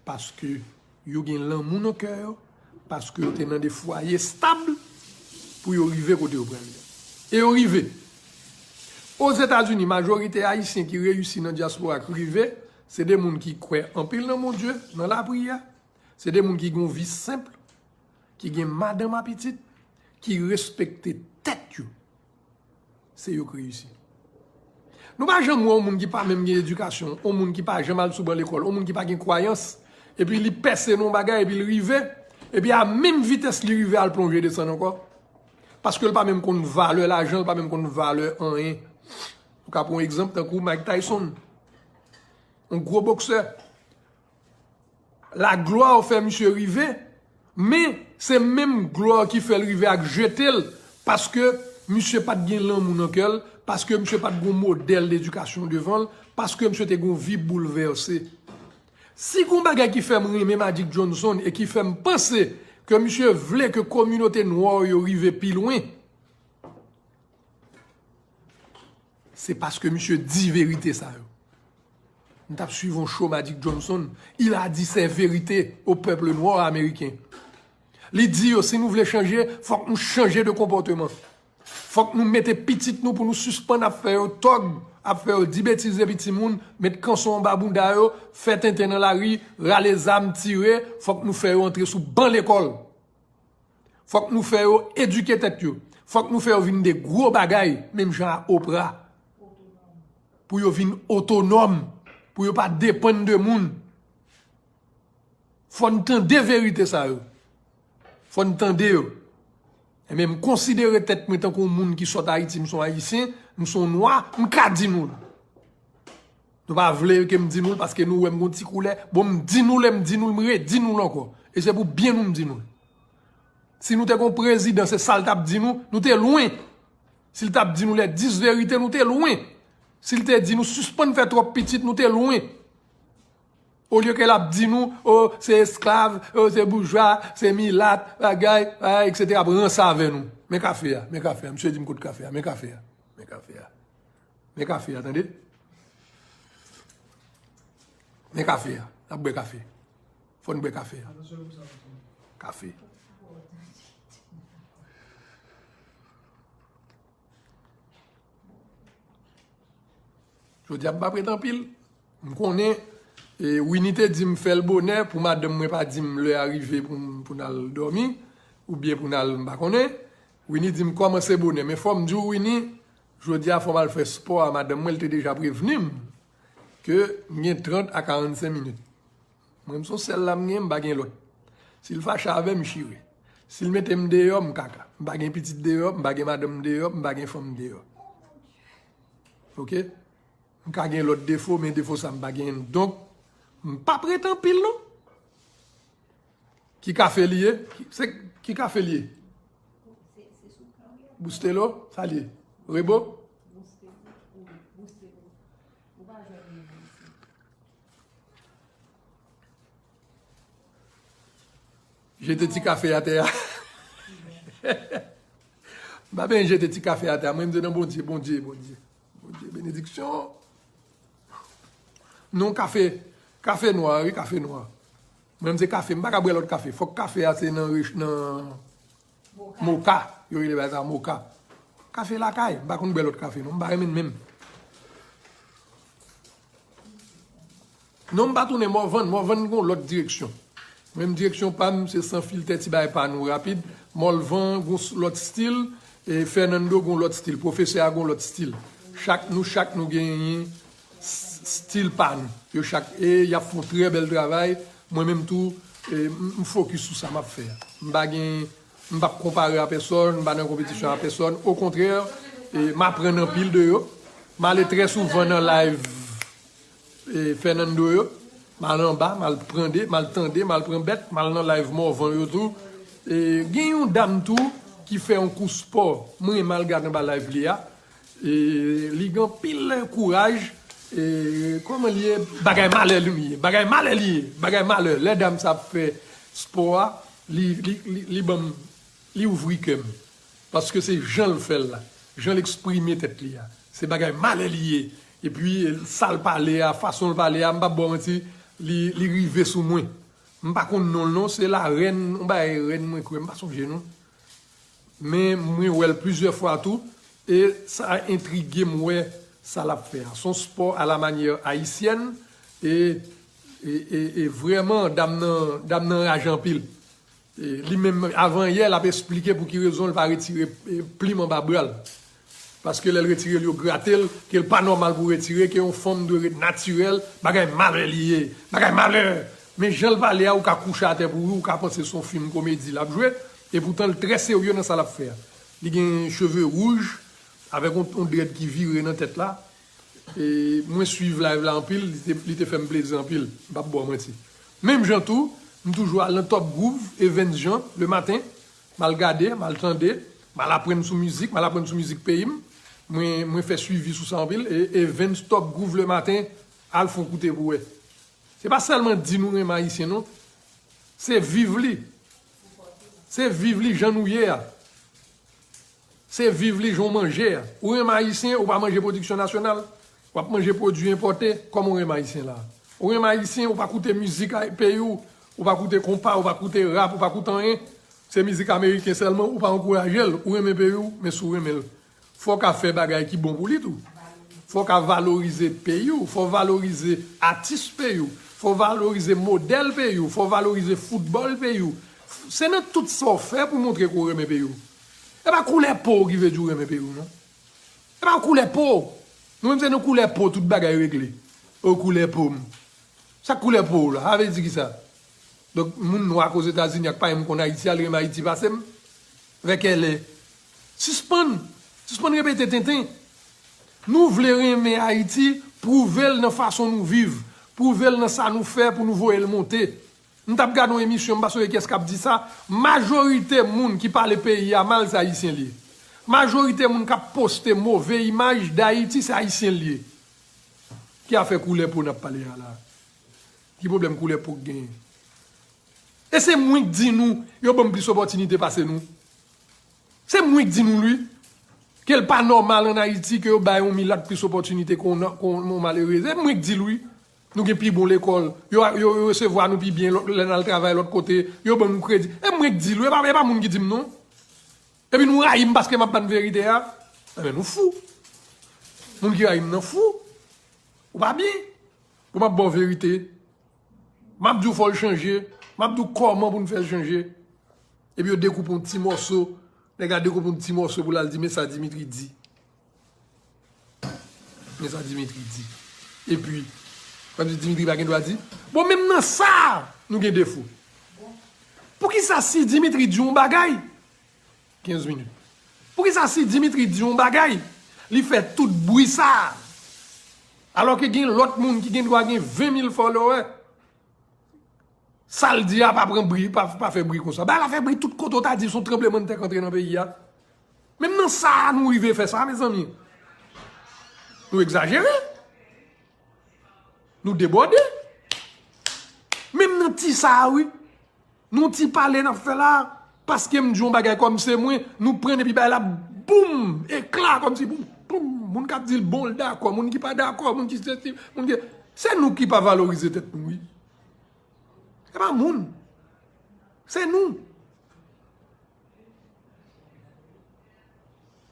paske yo gen lanmou nan kè yo, paske yo te nan de fwaye stab pou yo rive kote yo prale a. E yo rive. Ozetazini, majorite ayisyen ki reyisi nan dyaspora k rive, se de moun ki kwè anpil nan Bondye, nan lapriyè. Se de moun ki gen yon vi senp, ki gen madanm a pitit, ki respekte tèt yo. Se yo k reyisi. Nou pa janm wè yon moun ki pa menm gen edikasyon, yon moun ki pa janm al sou ban lekòl, yon moun ki pa gen kwayans, epi li pèse nan yon bagay, epi l rive, epi a menm vitès li rive a, l plonje desann ankò. Paske l pa menm konn valè lajan, l pa menm konn valè anyen. Nou ka pran yon egzanp tankou Mike Tyson, yon gwo boksè. Laglwa fè misye rive, men se menm glwa ki fè l rive a k jete l, paske misye pa t gen lanmou nan kè l, Paske misye pa t gon modèl dedikasyon devan l, paske misye te gon vi boulvèse. Si gon bagay ki fè m renmen Magic Johnson e ki fè m panse ke misye vle ke kominote nwa yo rive pi lwen, se paske misye di verite sa yo. M t ap swiv yon show Magic Johnson, il a dit ses vérités au peuple noir américain. Li di yo, si nou vle chanje, fòk nou chanje de konpòteman. Fòk nou mete pitit nou pou nou sispann ap fè yo tòg, ap fè yo di betiz epi timoun, met kanson anba bounda yo, fè tenten nan lari, rale zam, tire, fòk nou fè yo antre sou ban lekòl. Fòk nou fè yo edike tèt yo. Fòk nou fè yo vin de gwo bagay, menm jan a Oprah. Pou yo vin otonòm, pou yo pa depann de moun. Fò n tande verite sa yo. Fò n tande yo. Enben, m konsidere tèt mwen tankou yon moun ki sot Ayiti, m se yon Ayisyen, m se yon nwa, m ka di nou l. Nou pa vle ke m di nou l paske nou wè m gon ti koulè. Bon, m di nou l, e m di nou l, m redi nou l ankò. E se pou byen nou m di nou l. Si nou te gon prezidan, se sa l t ap di nou, nou te lwen. Si l t ap di nou les dix vérités, nou te lwen. Si l te di nou sispann fè twòp pitit, nou te lwen. Olye ke l ap di nou, o, se esklav, o, se boujwa, se milat, bagay, bagay, etsetera, ap ranse avè nou. Men kafe a, men kafe a. Misye di m kot kafe a, men kafe a, men kafe a. Men kafe a, tande. Men kafe a. N ap bwè kafe. Fò n bwè kafe a. Kafe. Jodi a, m pa prete anpil. M konnen, e, Winnie te di m fè l bonè pou madanm mwen pa di m lè a rive pou m, pou n al dòmi, oubyen pou n al, m pa konnen. Winnie di m kòmanse bonè. Men fò m di w, Winnie, jodi a fò m al fè spò a madanm mwen, li te deja prevni m ke m gen trant a karannsenk minit. Mwen, m se yon sèl la m gen, m pa gen lòt. Si l fache avè m, m chire. Si l mete m deyò, m kaka. M pa gen pitit deyò, m pa gen madanm deyò, m pa gen fanm deyò. Oke? M ka gen lòt defo, men defo sa m pa genyen l. Donk, m p ap rete anpil non. Ki kafe li ye? Ki, se, ki kafe li ye? Bustelo? Sa li ye? Rebo? Jete ti kafe atè a. M pa byen jete ti kafe atè a. Mwen, m di nan Bondye, Bondye, Bondye. Bondye, benediksyon. Non, kafe, kafe nwa, wi, kafe nwa. Mwen, m se kafe, m pa ka bwè lòt kafe. Fòk kafe a se nan rech-, nan moka. Yo rele bagay sa moka. Kafe lakay, m pa konn bwè lòt kafe, non, m pa renmen l menm. Non, m pa tounen Mòvann. Mòvann gon lòt direksyon. Menm direksyon pa m, se san filtè ti bagay pa nou rapid. Mòlvan gon s-, lòt stil, e Fernando gon lòt stil. Pwofesè a gon lòt stil. Chak, nou chak nou genyen s-, stil pa nou. Yo chak, e y ap fè yon trè bèl travay. Mwen menm tou, e, m, m fokis sou sa m ap fè a. M pa gen, m p ap konpare a pèsòn, m pa nan konpetisyon a pèsòn. Okontrè, e, m aprann anpil de yo. M ale trè souvan nan live, e, Fernando yo. M al anba, m al pran de, m al tande, m al pran bèt, m al nan live Mòvan yo tou. E, gen yon dam tou ki fè yon kou spò. Mwen, m al gade anba live li a. E, li gen anpil kouraj. E, kòman li ye? Bagay malè li ye. Bagay malè li ye. Bagay malè. Lè dam sa ap fè spò a, li, li, li, li ban m, li ouvri kè m. Paske se jan l fè l la. Jan l eksprime tèt li a. Se bagay malè li ye. Epi, sa l pale a, fason l pale a, m p ap ba w manti, li, li rive sou mwen. M pa konn non l non, se larèn, yon bagay rèn mwen kwè, m pa sonje non. Men mwen wè l plizyè fwa tou, e sa entrige m wè sa l ap fè a. Se yon spò a la manyè ayisyèn, e, e, e, e vrèman, dam nan, dam nan raje anpil. E, li menm, avan yè, l ap esplike pou ki rezon l pa retire, e, plim anba bra l. Paske lè l retire l, yo grate l, ke l pa nòmal pou retire, ke yon fanm dwe ret natirèl, bagay malè li ye, bagay malè! Men jan l pale a, ou ka kouche atè pou ri, ou ka panse se yon fim komedi l ap jwe, epoutan l trè serye nan sa l ap fè a. Li gen cheve wouj, avèk yon, yon drèd ki vire nan tèt la. E mwen swiv live la anpil, li te, li te fè m plezi anpil, m p ap ba w manti. Menm jan tou, m toujou al nan Top Groove, Evens Jean, le maten, m al gade, m al tande, m al aprann sou mizik, m al aprann sou mizik peyi m. Mwen, mwen fè swivi sou sa anpil. E, Evens, Top Groove le maten, al fè yon koute pou wè. Se pa sèlman di nou renmen Ayisyen, non. Se viv li. Se viv li jan nou ye a. Se viv li jan w manje a. Ou renmen Ayisyen, ou pa manje pwodiksyon nasyonal. W ap manje pwodui enpòte, kòman w renmen Ayisyen la? Ou renmen Ayisyen, ou pa koute mizik a-, peyi w, ou pa koute konpa, ou pa koute rap, ou pa koute anyen. Se mizik ameriken sèlman, ou pa ankouraje l, ou renmen peyi w, men si w renmen l, fò w ka fè bagay ki bon pou li tou. Fò w ka valorize peyi w, fò w valorize atis peyi w, fò w valorize modèl peyi w, fò w valorize foutbòl peyi w. Se nan tout sa w fè pou montre ke w renmen peyi w. E pa koulè po w ki vle di w renmen peyi w, non. E pa koulè po w. Nou menm se nan koulè po tout bagay regle. O koulè po m. Sa koulè po w la, sa vle di kisa? Donk, moun nwa k Ozetazini ak pa menm konn Ayiti a, li renmen Ayiti pase m? Vèkèlè. Sispann. Sispann repete tenten. Nou vle renmen Ayiti, pwouve l nan fason nou viv, pwouve l nan sa nou fè pou nou voye l monte. M t ap gade yon emisyon, m pa sonje kiyès k ap di sa, majorite moun ki pale peyi a mal, se Ayisyen l ye. Majorite moun k ap poste move imaj d Ayiti, se Ayisyen l ye. Ki afè koulè po n ap pale a la? Ki pwoblèm koulè po k genyen? E se mwen k di nou, yo ban m plis opòtinite pase nou. Se mwen k di nou l wi. Ke l pa nòmal ann Ayiti ke yo bay yon milat plis opòtinite ke yon, ke yon malerez. E mwen k di l wi. Nou gen pi bon lekòl. Yo, yo, yo resevwa nou pi byen lè, lè n al travay lòt kote. Yo ban nou kredi. E mwen k di l wi. E pa, e pa moun ki di m non. Epi nou rayi m paske m ap bann verite a. Enben nou fou. Moun ki rayi m nan fou. Ou pa byen. Bon, m ap ba w verite. M ap di w fò l chanje. M ap di w kòman pou n fè l chanje. Epi yo dekoupe yon ti mòso. Nèg la dekoupe yon ti mòso pou l al di, men sa Dimitri di. Men sa Dimitri di. Epi, kòmsi Dimitri pa gen dwa di. Bon, menm nan sa, nou gen defo. Poukisa si Dimitri di yon bagay, kenz minit. Poukisa si Dimitri di yon bagay, li fè tout bri sa a? Alòske gen lòt moun ki gen dwa gen ven mil follower. Sa l di a pa pran bri, pa, pa fè bri konsa. Bagay la fè bri tout kote w ta di se yon tranblemanntè k antre nan peyi a. Menm nan sa a nou rive fè sa, mezanmi. Nou egzajere. Nou debòde. Menm nan ti sa a, wi. Nou ti pale n ap fè la, paske m di yon bagay kòm se mwen, nou pran epi bay la, boum, ekla, kòmsi boum, boum. Moun k ap di l bon, l dakò, moun ki pa dakò, moun ki sesi, moun ki. Se nou ki pa valorize tèt nou, wi. Se pa moun. Se nou.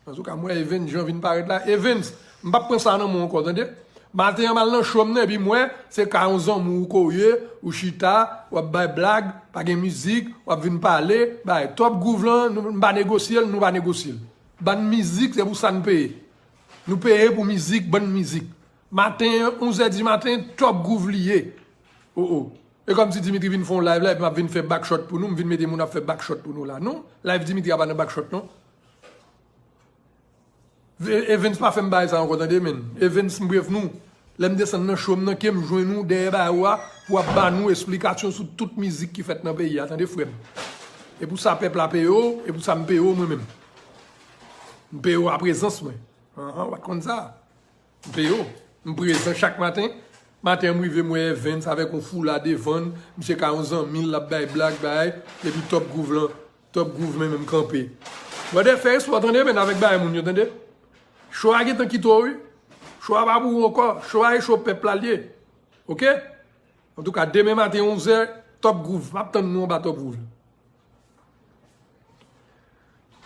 Antouka, m wè Evens Jean vin parèt la. Evens, m p ap pran sa nan men w ankò, tande? Maten an, m al nan cho m nan, epi m wè, se ka yon zanmi w ke w ye, ou chita, w ap bay blag, pa gen mizik, w ap vin pale, bay Top Groove lan, nou, m pa negosye l, nou pa negosye l. Bann mizik, se pou sa n peye. Nou peye pou mizik, bann mizik. Maten an, onz è di maten, Top Groove li ye. O, o. E kòmsi Dimitri vin fè yon live la, epi m ap vin fè backshot pou nou, m vin mete moun ap fè backshot pou nou la. Non, live Dimitri a pa nan backshot, non. E-, Evens pa fè m bagay sa ankò, tande, menn. Evens, m prevni w. Lè m desann nan cho m nan, ke m jwenn ou dèyè bawo a, pou w ap ba nou esplikasyon sou tout mizik ki fèt nan peyi a, tande, frè m. E pou sa pèp la peye w, e pou sa m peye w mwen menm. M peye w a prezans mwen. Anhan, w pa t konn sa. M peye w. M prezan chak maten. Maten an, m rive, m wè Evens avèk yon foula devan l. Misye ka yon zanmi l, l ap bay blag, bay. Epi Top Groove lan, Top Groove menm, menm kanpe. Brother, fè espò, tande, menn, avèk bagay moun yo, tande. Cho a gentan kite w, wi. Cho a pa pou ou ankò. Cho a e cho pèp la l ye. Oke? Antouka, demen maten, onz è, Top Groove. M ap tann nou anba Top Groove.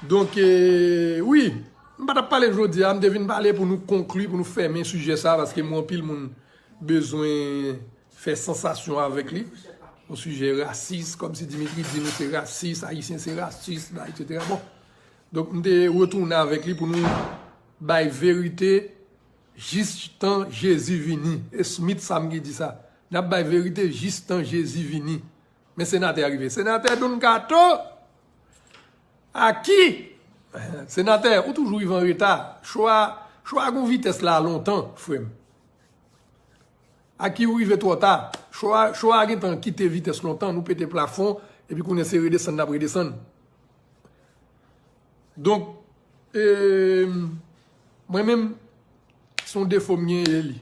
Donk, e, wi, m pa t ap pale jodi a, m te vin pale pou nou konkli, pou nou fèmen sijè sa, paske m wè anpil moun bezwen fè sansasyon avèk li. Yon sijè rasis, kòmsi Dimitri di nou se rasis, Ayisyen se rasis, la, etsetera. Bon, donk, m te retounen avèk li pou nou bay verite jistan Jezi vini. E Smith Sam ki di sa. N ap bay verite jistan Jezi vini. Men senatè a rive. Senatè Don Kato! Aki! Senatè, ou toujou rive an reta. Cho a, cho a gon vitès la lontan, frè m. Aki, ou rive twò ta. Cho a, cho a gentan kite vitès lontan, nou pete plafon, epi kounye a se redesann n ap redesann. Donk, e, Mwen menm, se yon defo m genyen li.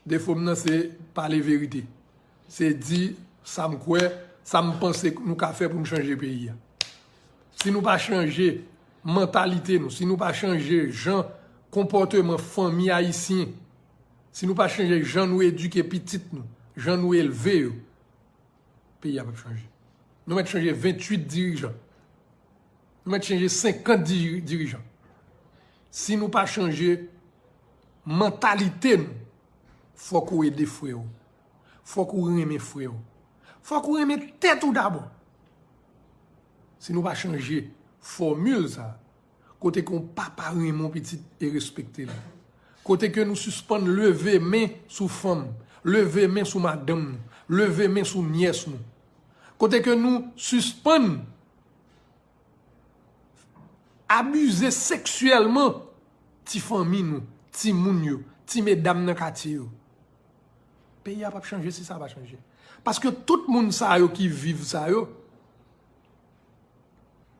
Defo m nan se pale verite. Se di sa m kwè, sa m panse nou ka fè pou n chanje peyi a. Si nou pa chanje mantalite nou, si nou pa chanje jan konpòteman fanmi ayisyen, si nou pa chanje jan nou edike pitit nou, jan nou elve yo, peyi a p ap chanje. Nou mèt chanje venntuit dirijan. Nou mèt chanje senkant diri- dirijan. Si nou pa chanje mantalite nou, fòk ou ede frè w. Fòk ou renmen frè w. Fòk ou renmen tèt ou dabò. Si nou pa chanje fòmil sa, kote ke yon papa renmen yon pitit e respekte l. Kote ke nou sispann leve men sou fanm, leve men sou madanm nou, leve men sou nyès nou. Kote ke nou sispann abize seksyèlman ti fanmi nou, ti moun yo, ti medam nan katye yo. Peyi a p ap chanje si sa pa chanje. Paske tout moun sa yo ki viv sa yo,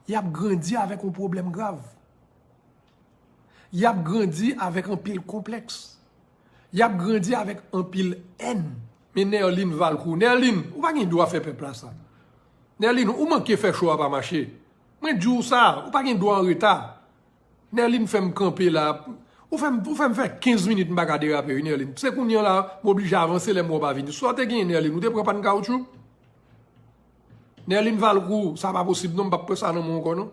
y ap grandi avèk yon pwoblèm grav. Y ap grandi avèk anpil konplèks. Y ap grandi avèk anpil èn. Men Nerline Valcourt, Nerline, ou pa gen dwa fè pèp la sa. Nerline, ou manke fè show a pa mache. Mwen di w sa, ou pa gen dwa an reta. Nerline fè m kanpe la. Ou fè m, ou fè m fè kenz minit m pa ka derape, wi, Nerline. Se kounye a la, m oblije avanse lè m wè w pa vini. Si w te genyen Nerline, ou te pran pann kawotchou? Nerline Valcourt, sa pa posib non, m p ap pran sa nan men w ankò non.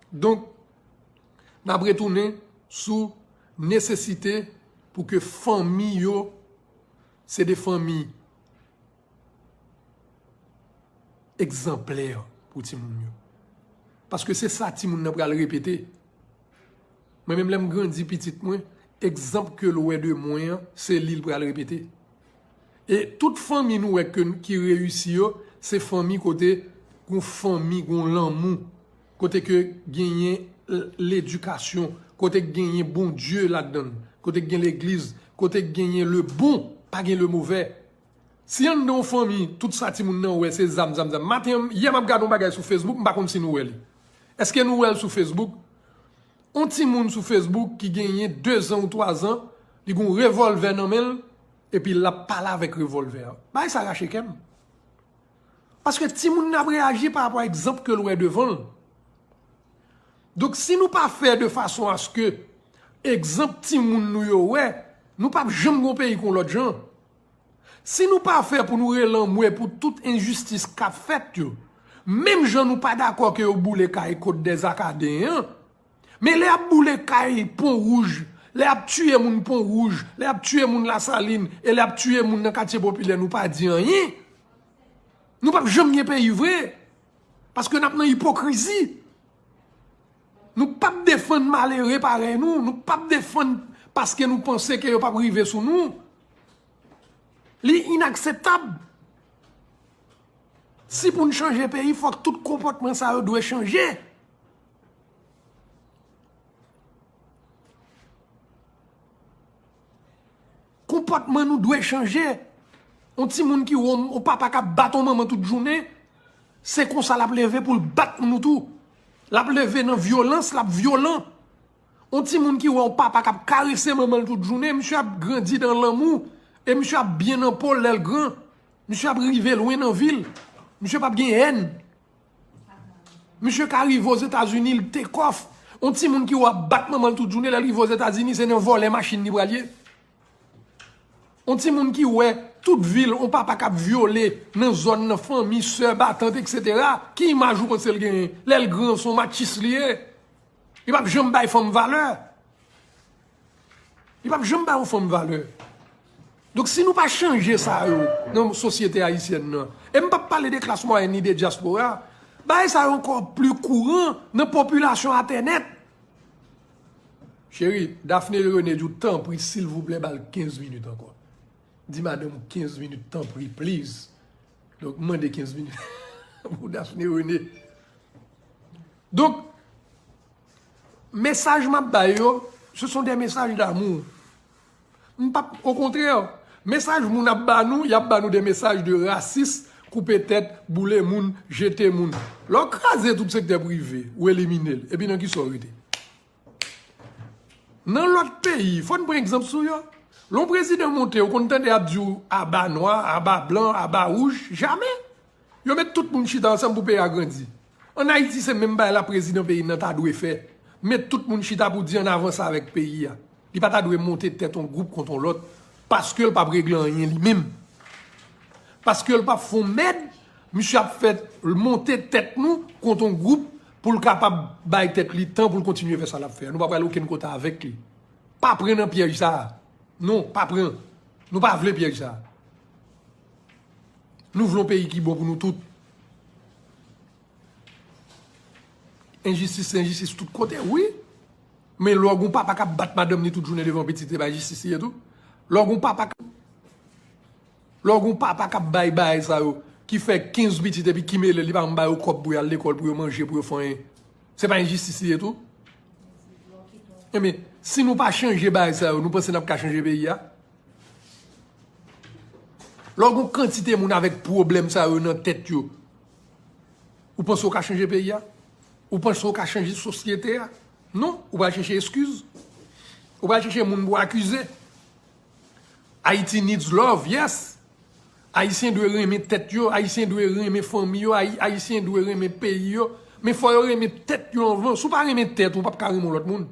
Donk, n ap retounen sou nesesite pou ke fanmi yo se de fanmi egzanplè pou timoun yo. Paske se sa timoun nan pral repete. Mwen menm lè m grandi pitit mwen, egzanp ke l wè de mwen an, se li l pral repete. E tout fanmi nou wè ke, ki reyisi yo, se fanmi kote gon fanmi, gon lanmou, kote ke genyen l-, ledikasyon, kote ke genyen Bondye ladan l, kote ke gen legliz, kote ke genyen le bon, pa gen le mauvais. Si anndan yon fanmi, tout sa timoun nan wè, se zam, zam, zam. Maten an, yè m ap gade yon bagay sou Facebook, m pa konn si nou wè li. Èske nou wè l sou Facebook? On timoun sou Facebook ki genyen dezan ou twazan, li gon revòlvè nan men l, epi l ap pale avèk revòlvè a. Bagay sa rache kè m. Paske timoun nan ap reyaji pa rapò a egzanp ke l wè devan l. Donk, si nou pa fè de fason aske egzanp timoun nou yo wè, nou p ap janm gon peyi kon lòt jan. Si nou pa fè pou nou rele anmwe pou tout enjistis k ap fèt yo, menm jan nou pa dakò ke yo boule kay Côte des Arcadins an, men lè y ap boule kay Pon Wouj, lè y ap tiye moun Pon Wouj, lè y ap tiye moun Lasalin, e lè y ap tiye moun nan katye popilè, nou pa di anyen. Nou p ap janm gen peyi vre. Paske n ap nan ipokrizi. Nou p ap defann malere parèy nou. Nou p ap defann paske nou panse ke yo p ap rive sou nou. Li inakseptab. Si pou n chanje peyi, fòk tout konpòtman sa yo dwe chanje. Konpòtman nou dwe chanje. On timoun ki wè on, on papa k ap bat on manman tout jounen, se konsa l ap leve pou l bat nou tou. L ap leve nan vyolans, l ap vyolan. On timoun ki wè on papa k ap karese manman l tout jounen, misye ap grandi dan lanmou, e misye ap byen nan po l lè l gran. Misye ap rive lwen nan vi l. Misye p ap gen èn. Misye ka rive Ozetazini, l take off. On timoun ki wè ap bat manman l tout jounen, lè l rive Ozetazini, se nan vòlè machin li pral ye. On timoun ki wè tout vi l, on papa k ap vyole nan zòn nan, fanmi, sè, matant, etsetera. Ki imaj ou panse l genyen? Lè l gran, se on matchis li ye. Li p ap janm bay fanm valè. Li p ap janm bay yon fanm valè. Donk, si nou pa chanje sa yo nan sosyete ayisyèn nan, e m p ap pale de klas mwayèn ni de dyaspora, bagay sa yo ankò pli kouran nan popilasyon atè nèt. Cheri, Daphné René di w, tanpri, silvouplè, ba l kenz minit ankò. Di madanm ou kenz minit, tanpri, please. Donk, mande kenz minit pou Daphné René. Donk, mesaj m ap bay yo, ce sont des messages d'amour. M p ap, okontrè, mesaj moun ap ba nou, y ap ba nou de mesaj de rasis, koupe tèt, boule moun, jete moun. Lè w kraze tout sektè prive, ou elimine l, epi nan kisa w rete? Nan lòt peyi, fò n pran egzanp sou yo. Lè yon prezidan monte, ou konn tande y ap di w aba nwa, aba blan, aba wouj? Jamè! Yo met tout moun chita ansanm pou peyi a grandi. Ann Ayiti, se menm bagay la prezidan peyi n nan ta dwe fè. Met tout moun chita pou di ann avanse avèk peyi a. Li pa ta dwe monte tèt yon gwoup kont yon lòt, paske l p ap regle anyen li menm. Paske l p ap fè yon mèd, misye ap fè monte tèt nou kont yon gwoup pou l kapab bay tèt li tan pou l kontinye fè sa l ap fè a. Nou pa pral okenn kote avèk li. Pa pran nan pyèj sa a. Non, pa pran. Nou pa vle pyèj sa a. Nou vle yon peyi ki bon pou nou tout. Enjistis se enjistis tout kote, wi. Men lè w gen yon papa k ap bat madanm li tout jounen devan pitit, se pa enjistis li ye tou? Lè w gen yon papa k ap, lè w gen yon papa k ap bay bagay sa yo, ki fè kenz pitit epi ki mele, li pa janm ba yo kòb pou y al lekòl, pou yo manje, pou yo fè anyen, se pa enjistis li ye tou? Ebyen, si nou pa chanje bagay sa yo, nou panse n ap ka chanje peyi a? Lè w gen yon kantite moun avèk pwoblèm sa yo nan tèt yo, ou panse w ka chanje peyi a? Ou panse w ka chanje sosyete a? Non, ou pral chèche eskiz. Ou pral chèche moun pou akize. Haiti needs love, yes. Ayisyen dwe renmen tèt yo, Ayisyen dwe renmen fanmi yo, Ayi-, Ayisyen dwe renmen peyi yo. Men fò yo renmen tèt yo anvan. Si w pa renmen tèt ou, w p ap ka renmen yon lòt moun.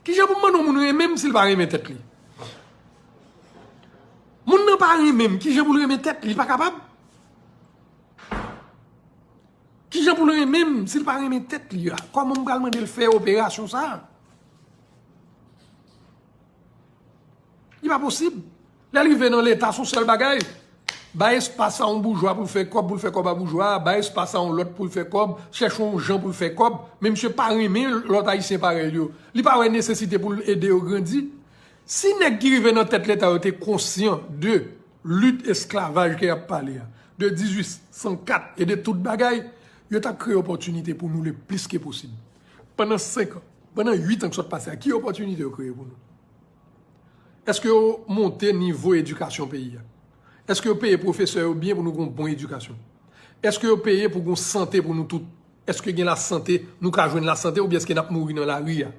Kijan pou m mande yon moun renmen m si l pa renmen tèt li? Moun nan pa renmen m, kijan pou l renmen tèt li? Li pa kapab. Kijan pou l renmen m si l pa renmen tèt li a? Kòman m pral mande l fè operasyon sa a? Li pa posib. Lè l rive nan Leta, se yon sèl bagay. Bay espas a yon boujwa pou l fè kòb, pou l fè kòb a boujwa a. Bay espas a yon lòt pou l fè kòb. Chèche yon jan pou l fè kòb. Men misye pa renmen lòt Ayisyen parèy li yo. Li pa wè nesesite pou l ede yo grandi. Si nèg ki rive nan tèt Leta yo te konsyan de lit esklavaj ke y ap pale a, de dizuit san kat e de tout bagay, yo t ap kreye opòtinite pou nou le plis ke posib. Pandan senk an, pandan uit an ki sot pase a, ki opòtinite yo kreye pou nou? Èske yo monte nivo edikasyon peyi a? Èske yo peye pwofesè yo byen pou nou gen yon bon edikasyon? Èske yo peye pou gen sante pou nou tout? Èske gen lasante, nou ka jwenn lasante oubyen èske n ap mouri nan lari a?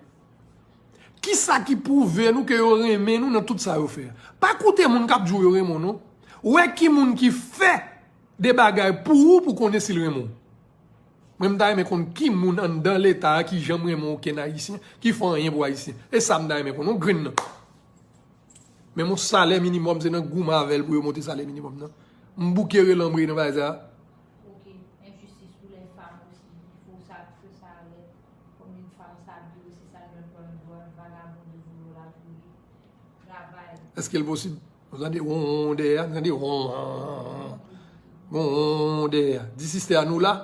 Kisa ki pwouve nou ke yo renmen nou nan tout sa yo fè a? Pa koute moun k ap di w yo renmen w non. Wè ki moun ki fè de bagay pou ou pou konnen si l renmen w. Mwen, m ta renmen konn ki moun anndan Leta a ki janm renmen okenn Ayisyen, ki fè anyen pou Ayisyen. E sa m ta renmen konn, yon grenn nan. Men yon salè minimòm, se nan goumen avè l pou yo monte salè minimòm nan. M bouke rele anmwey nan bagay sa a. Ok, enjistis pou lè fanm osi, il faut sa, faut sa arrêter. Konbyen fanm sa vire, se sa l mèt pran dwòl, vagabon de boulot la pou li. Travay. Èske l posib? Nou tande won dèyè a, nou tande won, won, won dèyè a. Di sistè a nou la.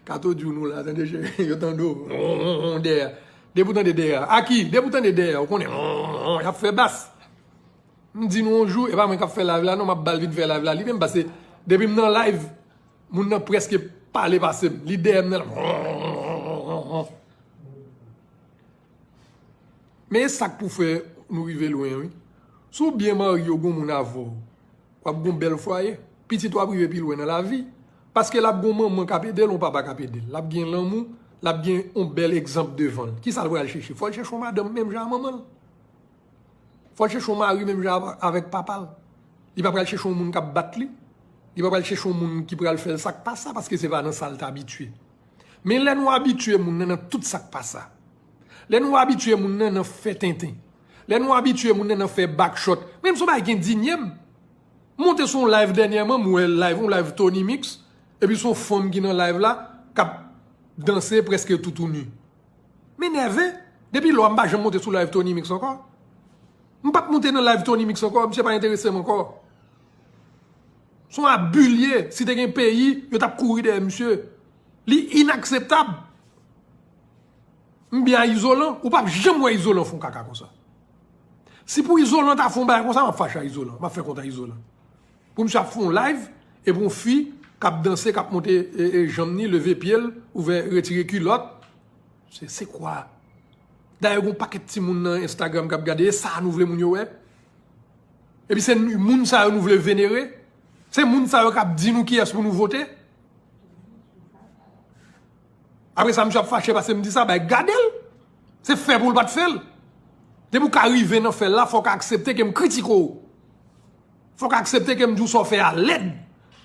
Kato di w nou la, tande cheri, yo tande w won, won, won dèyè a. Depi w tande dèyè a. Aki, depi w tande dèyè a, ou konnen won, won, won, y ap fè bas. M di nou yon jou, e pa mwen k ap fè live la, non, m ap ba l vin fè live la. Li menm pase, depi m nan live, moun nan prèske pale pase m. Li dèyè m nan la. Men e sa k pou fè nou rive lwen, wi. Si w byen marye, w gen yon moun avè w, w ap gen yon bèl fwaye. Pitit w ap rive pi lwen nan lavi. Paske l ap gen yon manman k ap ede l, yon papa k ap ede l. L ap gen lanmou, l ap gen yon bèl egzanp devan l. Kisa l pral chèche? Fò l chèche yon madanm menm jan a manman l. Fò l chèche yon mari menm jan avè-, avèk papa l. Li pa pral chèche yon moun k ap bat li. Li pa pral chèche yon moun ki pral fè l sa k pa sa, paske se pa nan sa l t abitye. Men lè nou abitye moun nan nan tout sa k pa sa, lè nou abitye moun nan nan fè tenten, lè nou abitye moun nan nan fè backshot, menm si yon bagay ki endinye m. M monte sou yon live dènyèman, m wè live, yon live Tony Mix, epi se yon fanm ki nan live la, k ap danse prèske toutouni. M enève. Depi lò a, m pa janm monte sou live Tony Mix ankò. M p ap monte nan live Tony Mix ankò. Misye pa enterese m ankò. Se yon abi l ye. Si te gen peyi, yo t ap kouri dèyè misye. Li inakseptab. M byen a Izolan. Ou p ap janm wè Izolan fè yon kaka konsa. Si pou Izolan ta fè yon bagay konsa, m ap fache a Izolan. M ap fè kont a Izolan. Pou misye ap fè yon live, epi yon fi k ap danse, k ap monte, e, e, janm ni, leve pye l, ouvè, retire kilòt. Se, se kwa? Dayè, gen yon pakèt timoun nan Instagram k ap gade, e sa nou vle moun yo wè? Epi se n-, moun sa yo nou vle venere? Se moun sa yo k ap di nou kiyès pou nou vote. Apre sa, misye ap fache paske m di sa, bay gade l. Se fè pou l pa t fè l. Depi w ka rive nan fè l la, fò w ka aksepte ke m kritike w. Fò w ka aksepte ke m di w sa w fè a lèd.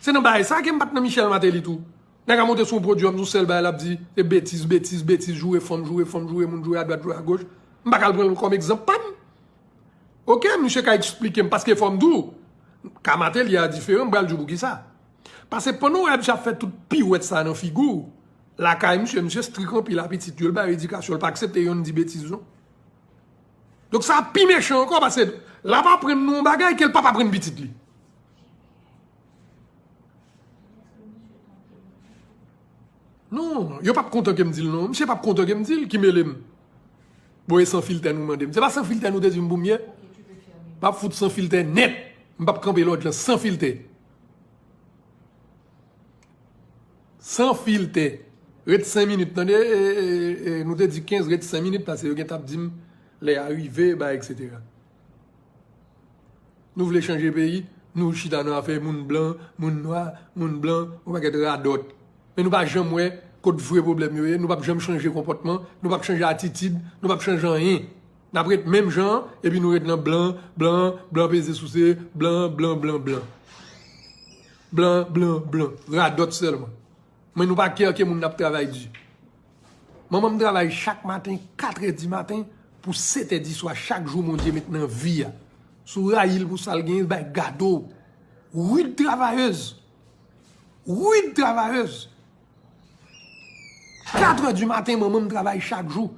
Se nan bagay sa ke m pa t nan Michel Martelly tou. Nèg a monte sou yon podyòm, yon sèl bagay l ap di, se betiz, betiz, betiz, joure fanm, joure fanm, joure moun, joure adwat, joure agoch. M pa ka al pran l kòm egzanp pa m. Oke, misye ka eksplike m, paske fò m di w, ka Martelly a diferan, m pral di w poukisa. Paske pandan w wè misye ap fè tout piwèt sa nan figi w, lakay misye, misye strik anpil a pitit yo, l ba yo edikasyon, l pa aksepte yonn di betiz non. Donk sa pi mechan ankò, paske l ap aprann nou yon bagay ke l p ap aprann pitit li. Non, yo p ap kontan ke m di l non. Misye p ap kontan ke m di l, ki mele m. Bon, e san filtè nou mande m. Se pa san filtè nou te di m pou m ye? M ap fout san filtè nèt. M p ap kanpe lòt jan san filtè. San filtè. Ret senk minit, tande, e, e, e, nou te di kenz, ret senk minit, paske yo gentan ap di m lè a rive, bay, etsetera. Nou vle chanje peyi, nou chita nan afè moun blan, moun nwa, moun blan, yon pakèt radòt. Men nou pa janm wè kot vre pwoblèm yo ye, nou p ap janm chanje konpòtman, nou p ap chanje atitid, nou p ap chanje anyen. N ap ret menm jan an, epi nou ret nan blan, blan, blan peze souse, blan, blan, blan, blan. Blan, blan, blan. Radòt sèlman. Men nou pa kè ke moun n ap travay di. Manman m travay chak maten, katrè di maten, pou setè di swa, chak jou Bondye met nan vi a. Si w rayi l pou sa l genyen, l bay gade w. Rude travayeuse. Rude travayeuse. Katrè di maten, manman m travay chak jou.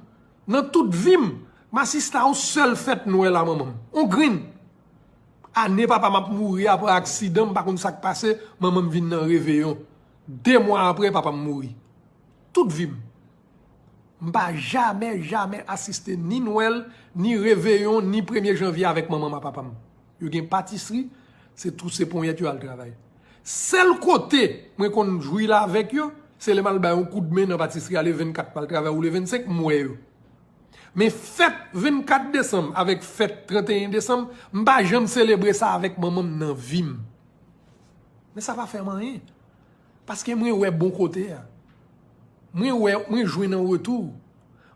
Nan tout vi m, m asiste a yon sèl fèt Nwèl a manman m. On grenn. Ane papa m ap mouri apre aksidan, m pa konn sa k pase, manman m vin nan reveyon. De mwa apre, papa m mouri. Tout vi m. M pa jamè, jamè asiste ni Nwèl, ni reveyon, ni premye janvye avèk manman m ak papa m. Yo gen patisri, se tou se ponyèt yo al travay. Sèl kote mwen konn jwi la avèk yo, se lè m al bay yon koudmen nan patisri a le vennkat, m al travay ou le vennsenk, m wè yo. Men fèt vennkat desanm avèk fèt tranteyen desanm, m pa janm selebre sa avèk manman m nan vi m. Men sa pa fè m anyen. Paske mwen wè bon kote a. Mwen wè, mwen jwenn an retou.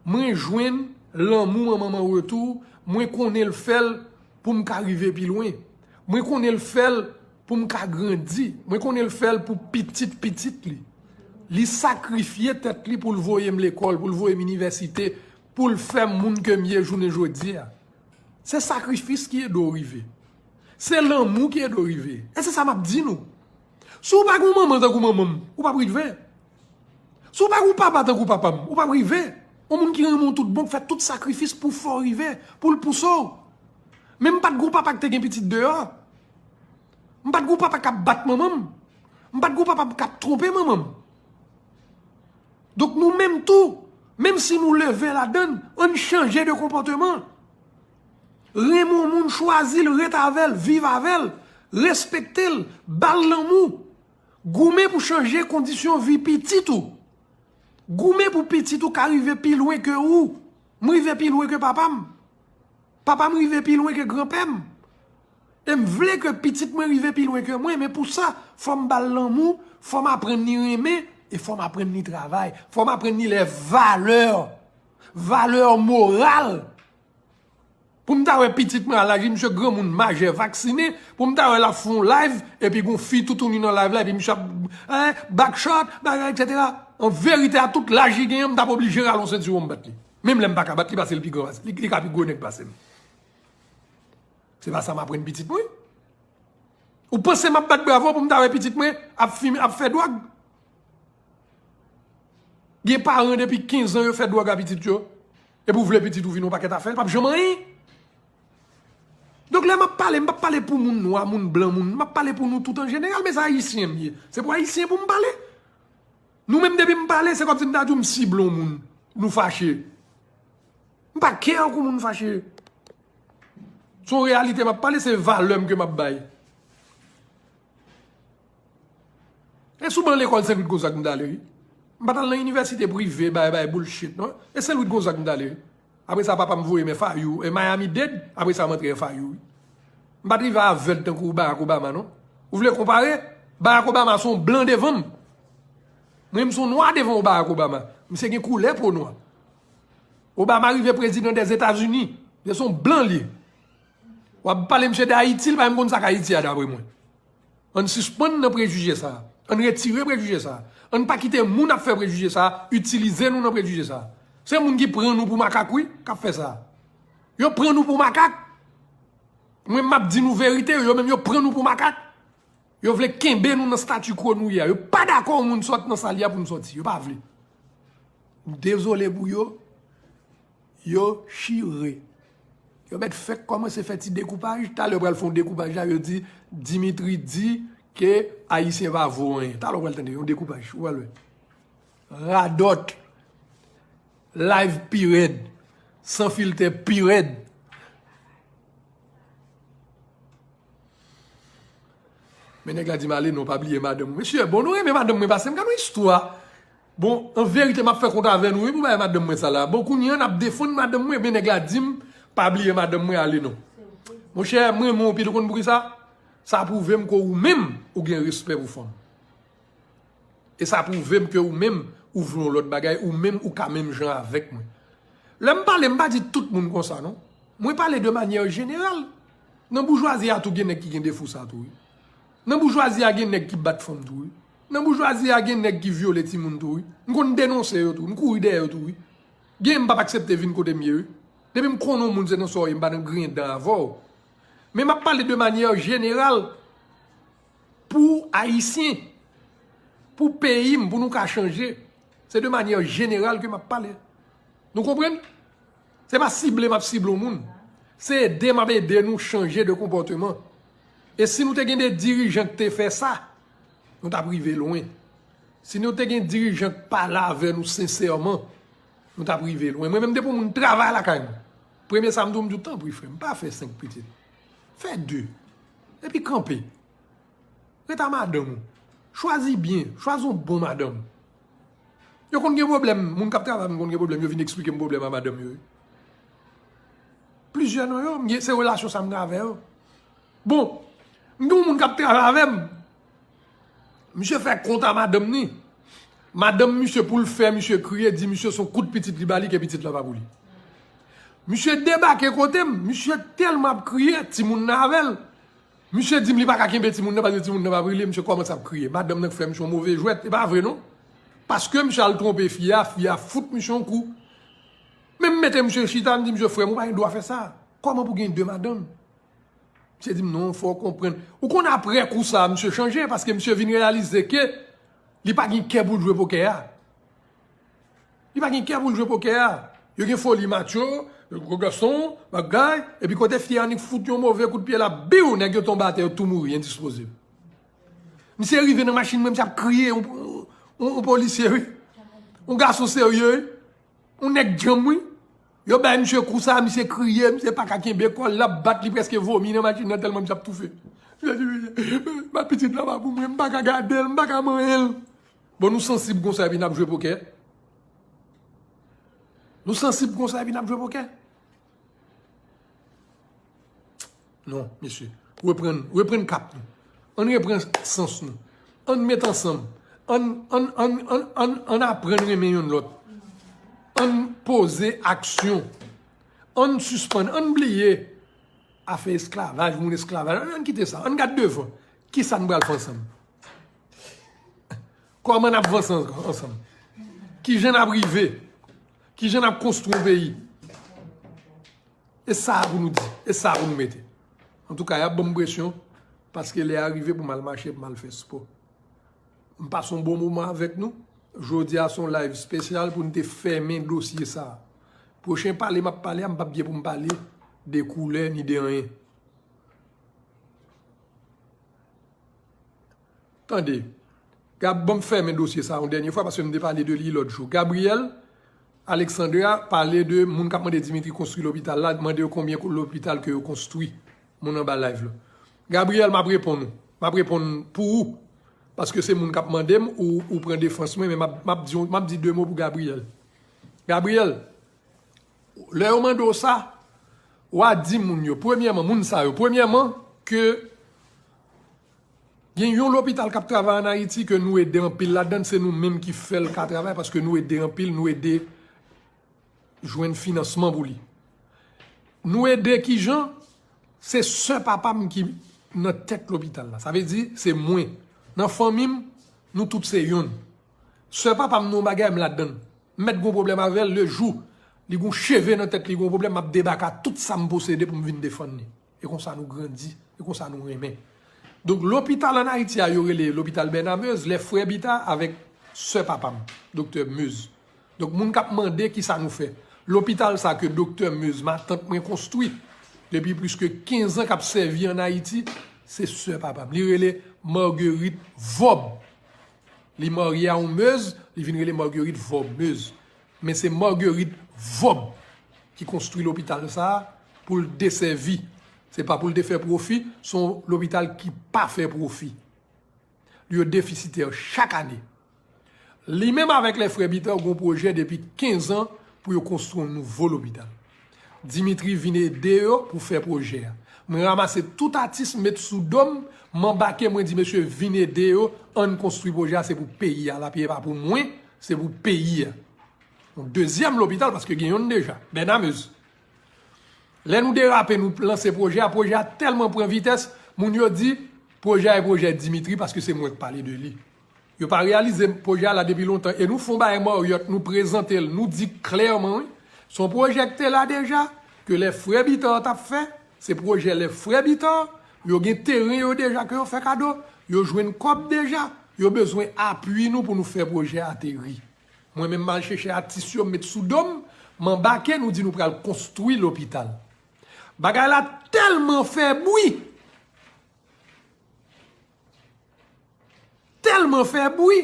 Mwen jwenn lanmou manman m an retou. Mwen konnen l fè l pou m ka rive pi lwen. Mwen konnen l fè l pou m ka grandi. Mwen konnen l fè l pou pitit pitit li. Li sakrifye tèt li pou l voye m lekòl, pou l voye m inivèsite, pou l fè m moun ke m ye jounen jodi a. Se sakrifis ki ede w rive. Se lanmou ki ede w rive. E se sa m ap di nou. Si w pa gen yon manman tankou manman m, ou p ap rive. Si w pa gen yon papa tankou papa m, ou p ap rive. Yon moun ki renmen w tout bon, k fè tout sakrifis pou fè w rive, pou l pouse w. Men m pa t gen yon papa k te gen pitit deyò. M pa t gen yon papa k ap bat manman m. M pa t gen yon papa k ap twonpe manman m. Donk nou menm tou, menm si nou leve ladann, ann chanje de konpòteman. Renmen yon moun, chwazi l, ret avè l, viv avè l, respekte l, ba l lanmou. Goumen pou chanje kondisyon vi pitit ou. Goumen pou pitit ou ka rive pi lwen ke ou. M rive pi lwen ke papa m. Papa m rive pi lwen ke granpè m. E m vle ke pitit mwen rive pi lwen ke mwen, men pou sa, fò m ba l lanmou, fò m aprann li renmen, e fò m aprann li travay. Fò m aprann li lè valè, valè moral. Pou m ta wè pitit mwen al aji, misye granmoun, majè, vaksinen, pou m ta wè l ap fè yon live, epi gon fi toutouni nan live la, epi misye ap, eh, back shot, bagay, etsetera. An verite, a tout laj li genyen, m t ap oblije rale yon sentiwon m bat li. Menm lè m pa ka bat li, paske li pi gran pase m. Li, li ka pi gwo nèg pase m. Se pa sa m aprann pitit mwen. Ou panse m ap bat bravo pou m ta wè pitit mwen ap fimen, ap fè dwòg? Gen paran depi kenz an yo fè dwòg a pitit yo. Epi w vle pitit ou vin yon pakèt afè, l p ap janm anyen. Donk lè m ap pale, m p ap pale pou moun nwa, moun blan, moun, m ap pale pou nou tout an jeneral, men se ayisyen m ye. Se pou ayisyen pou m pale. Nou menm depi m pale, se kòmsi m ta di w m sible yon moun, nou fache. M pa kè kou moun fache. Se yon reyalite m ap pale, se valè m ke m ap bay. E sou ban lekòl Sen Lwi Gonzag m t ale, wi. M pa t al nan inivèsite prive, bay, bay, bullshit, non. E Sen Lwi Gonzag m t ale, wi. Apre sa, papa m voye m F I U, e Miami Dade, apre sa, m antre F I U, wi. M pa t rive avèg tankou Barack Obama, non. Ou vle konpare? Barack Obama se yon blan devan m. Mwen, m se yon nwa devan Barack Obama. Misye gen koulè po nwa. Obama rive prezidan dèzetazini. Misye se yon blan li ye. W ap pale misye de Ayiti, li pa menm konn sa k Ayiti a, dapre mwen. Ann sispann nan prejije sa a. Ann retire prejije sa a. Ann pa kite moun ap fè prejije sa a itilize nou nan prejije sa a. Se moun ki pran nou pou makak, wi, k ap fè sa a. Yo pran nou pou makak. Mwen, m ap di nou verite, yo menm yo pran nou pou makak. Yo vle kenbe nou nan statu quo nou ye a. Yo pa dakò yon moun sot nan sa l ye a pou n soti. Yo pa vle. M dezole pou yo. Yo chire. Yo mèt fèk kòmanse fè ti dekoupaj. Talè yo pral fè yon dekoupaj la, yo di, Dimitri di ke Ayisyen pa vo anyen. Talè w pral tande yon dekoupaj. Ou pral wè. Radòt. Live pi rèd. San filtè pi rèd. Men nèg la di m ale non, pa bliye madanm mwen. Mesye, bon, nou renmen madanm mwen pase m, gad yon istwa. Bon, an verite, m ap fè kont avè nou, wi, pou bagay madanm mwen sa la. Bon, kounye a, n ap defann madanm mwen, men nèg la di m pa bliye madanm mwen ale non. Monchè, m renmen w anpil, ou konn poukisa? Sa pwouve m ke ou menm, ou gen respè pou fanm. E sa pwouve m ke ou menm, ou vle yon lòt bagay, ou menm, ou ka menm jan avèk mwen. Lè m pale, m pa di tout moun konsa, non. Mwen pale de manyè jeneral. Nan boujwazi a tou, gen nèg ki gen defo sa tou, wi. Nan boujwazi a, gen nèg ki bat fanm tou, wi. Nan boujwazi a, gen nèg ki vyole timoun tou, wi. M konn denonse yo tou, m kouri dèyè yo tou, wi. Gen, m p ap aksepte vin kote m ye, wi. Depi m konnen yon moun se nan sa w ye, m pa nan griyen dan avè w. Men m ap pale de manyè jeneral. Pou Ayisyen, pou peyi m, pou nou ka chanje, se de manyè jeneral ke m ap pale. Nou konprann? Se pa sible m ap sible yon moun. Se ede m ap ede nou chanje de konpòteman. E si nou te gen de dirijan ki te fè sa, nou t ap rive lwen. Si nou te gen dirijan ki pale avè nou sensèman, nou t ap rive lwen. Mwen menm, depi yon moun travay lakay mwen, premye sa m di w, m di w, tanpri, frè m, pa fè senk pitit. Fè de. Epi kanpe. Ret a madanm ou. Chwazi byen. Chwazi yon bon madanm. Yo konn gen pwoblèm. Moun k ap travay, m konn gen pwoblèm. Yo vin eksplike m pwoblèm a madanm yo, wi. Plizyè nan yo, m gen, se relasyon sa m gen avè yo. Bon, m gen yon moun k ap travay avè m. Misye fè kont a madanm ni. Madanm misye, pou l fè misye kriye, di misye se yon kout pitit li ba li, ke pitit la pa pou li. Misye debake kote m, misye tèlman ap kriye, timoun nan avè l. Misye di m li pa ka kenbe timoun nan paske timoun nan p ap rele, misye kòmanse ap kriye. Madanm nan k fè misye yon move jwèt, e pa vre non. Paske misye al twonpe fi a, fi a fout misye yon kou. Men m mete misye chita, m di misye, frè m, ou pa gen dwa fè sa. Kòman pou gen de madanm? Misye di m non, fò w konprann. Ou konn apre kou sa a, misye chanje, paske misye vin reyalize ke li pa gen kè pou l jwe pokè a. Li pa gen kè pou l jwe pokè a. Yo gen foli matyo, gwo gason, bagay, epi kote fi a annik fout yon move kout pye la, biw, nèg yo tonbe atè, yo tou mouri, endispoze. Misye rive nan machin mwen, misye ap kriye, yon, yon, yon polisye, wi. Yon gason serye, wi. Yon nèg djanm, wi. Yo bay misye kou sa, misye kriye, misye pa ka kenbe kò l, l ap bat, li prèske vomi nan machin nan tèlman misye ap toufe. Misye di, "Ma pitit la pa pou mwen, m pa ka gade l, m pa ka manyen l." Bon, nou sansib konsa epi n ap jwe pokè? Nou sansib konsa epi n ap jwe pokè? Non, mesye. Reprann, reprann kap nou. Ann reprann sans nou. Ann met ansanm. Ann, ann, ann, ann, ann, ann aprann renmen youn lòt. Ann poze aksyon. Ann sispann, ann bliye afè esklavaj, moun esklavaj. Ann, ann kite sa. Ann gad devan. Kisa n pral fè ansanm? Kòman n ap vanse ansanm? Kijan n ap rive? Kijan n ap konstwi yon peyi? E sa a pou nou di, e sa a pou nou mete. Antouka, y ap ban m presyon, paske lè a rive pou m al mache, pou m al fè spò. M pase yon bon moman avèk nou. Jodi a se yon live espesyal pou n te fèmen dosye sa a. Pwochen pale m ap pale a, m p ap gen pou m pale de koulè ni de anyen. Tande, Gab, ban m fèmen dosye sa yon dènye fwa, paske m te pale de li lòt jou. Gabriel Alexandra pale de moun k ap mande Dimitri konstwi lopital la, mande yo konbyen ko-, lopital ke yo konstwi. Moun anba live la. Gabriel, m ap reponn ou. M ap reponn pou ou. Paske se moun k ap mande m, ou, ou pran defans mwen, men m ap, m ap di, m ap di de mo pou Gabriel. Gabriel, lè yo mande w sa, w a di moun yo, premyèman, moun sa yo, premyèman, ke Gen yon lopital k ap travay ann Ayiti ke nou ede anpil ladan l, se nou menm ki fè l ka travay, paske nou ede anpil, nou ede jwenn finansman pou li. Nou ede kijan? Se sè papa m ki nan tèt lopital la. Sa vle di, se mwen. Nan fanmi m, nou tout se yonn. Sè papa m nan yon bagay, m ladan l. M mèt gon pwoblèm avè l, le jou li gon cheve nan tèt li, gon pwoblèm, m ap debake ak tout sa m posede pou m vin defann li. E konsa nou grandi, e konsa nou renmen. Donk, lopital ann Ayiti a, yo rele lopital Bèna Mez, lè frè Bita avèk sè papa m, doktè Mez. Donk, moun k ap mande kisa nou fè. Lopital sa ke doktè Mez, matant mwen, konstwi depi plis ke kenz an, k ap sèvi ann Ayiti, se sè papa m. Li rele Marguerite Vorbe. Li marye a yon Mez, li vin rele Marguerite Vorbe Mez. Men se Marguerite Vorbe ki konstwi lopital sa a pou l desèvi. Se pa pou l te fè pwofi, se yon lopital ki pa fè pwofi. Yo defisitè chak ane. Li menm avèk lè frè Bita gon pwojè depi kenz an pou yo konstwi yon nouvo lopital. Dimitri vin ede yo pou fè pwojè a. Mwen ranmase tout atis, m met sou do m, m anbake, mwen di, "Mesye, vin ede yo, ann konstwi pwojè a, se pou peyi a l ap ye, e pa pou mwen, se pou peyi a." Yon dezyèm lopital, paske gen yonn deja, Bèna Mez. Lè nou derape, nou lanse pwojè a, pwojè a tèlman pran vitès, moun yo di, "Pwojè a e pwojè Dimitri, paske se mwen k pale de li." Yo pa reyalize pwojè a la depi lontan. E nou fè yon bagay Marriott, nou prezante l, nou di klèman, wi. Se yon pwojè ki te la deja, ke lè frè Bita t ap fè, se pwojè lè frè Bita, yo gen teren yo deja ke yo fè kado, yo jwenn kòb deja, yo bezwen apui nou pou nou fè pwojè a ateri. Mwen menm, m al chèche atis yo, m met sou do m, m anbake, nou di nou pral konstwi lopital. Bagay la tèlman fè bri, tèlman fè bri,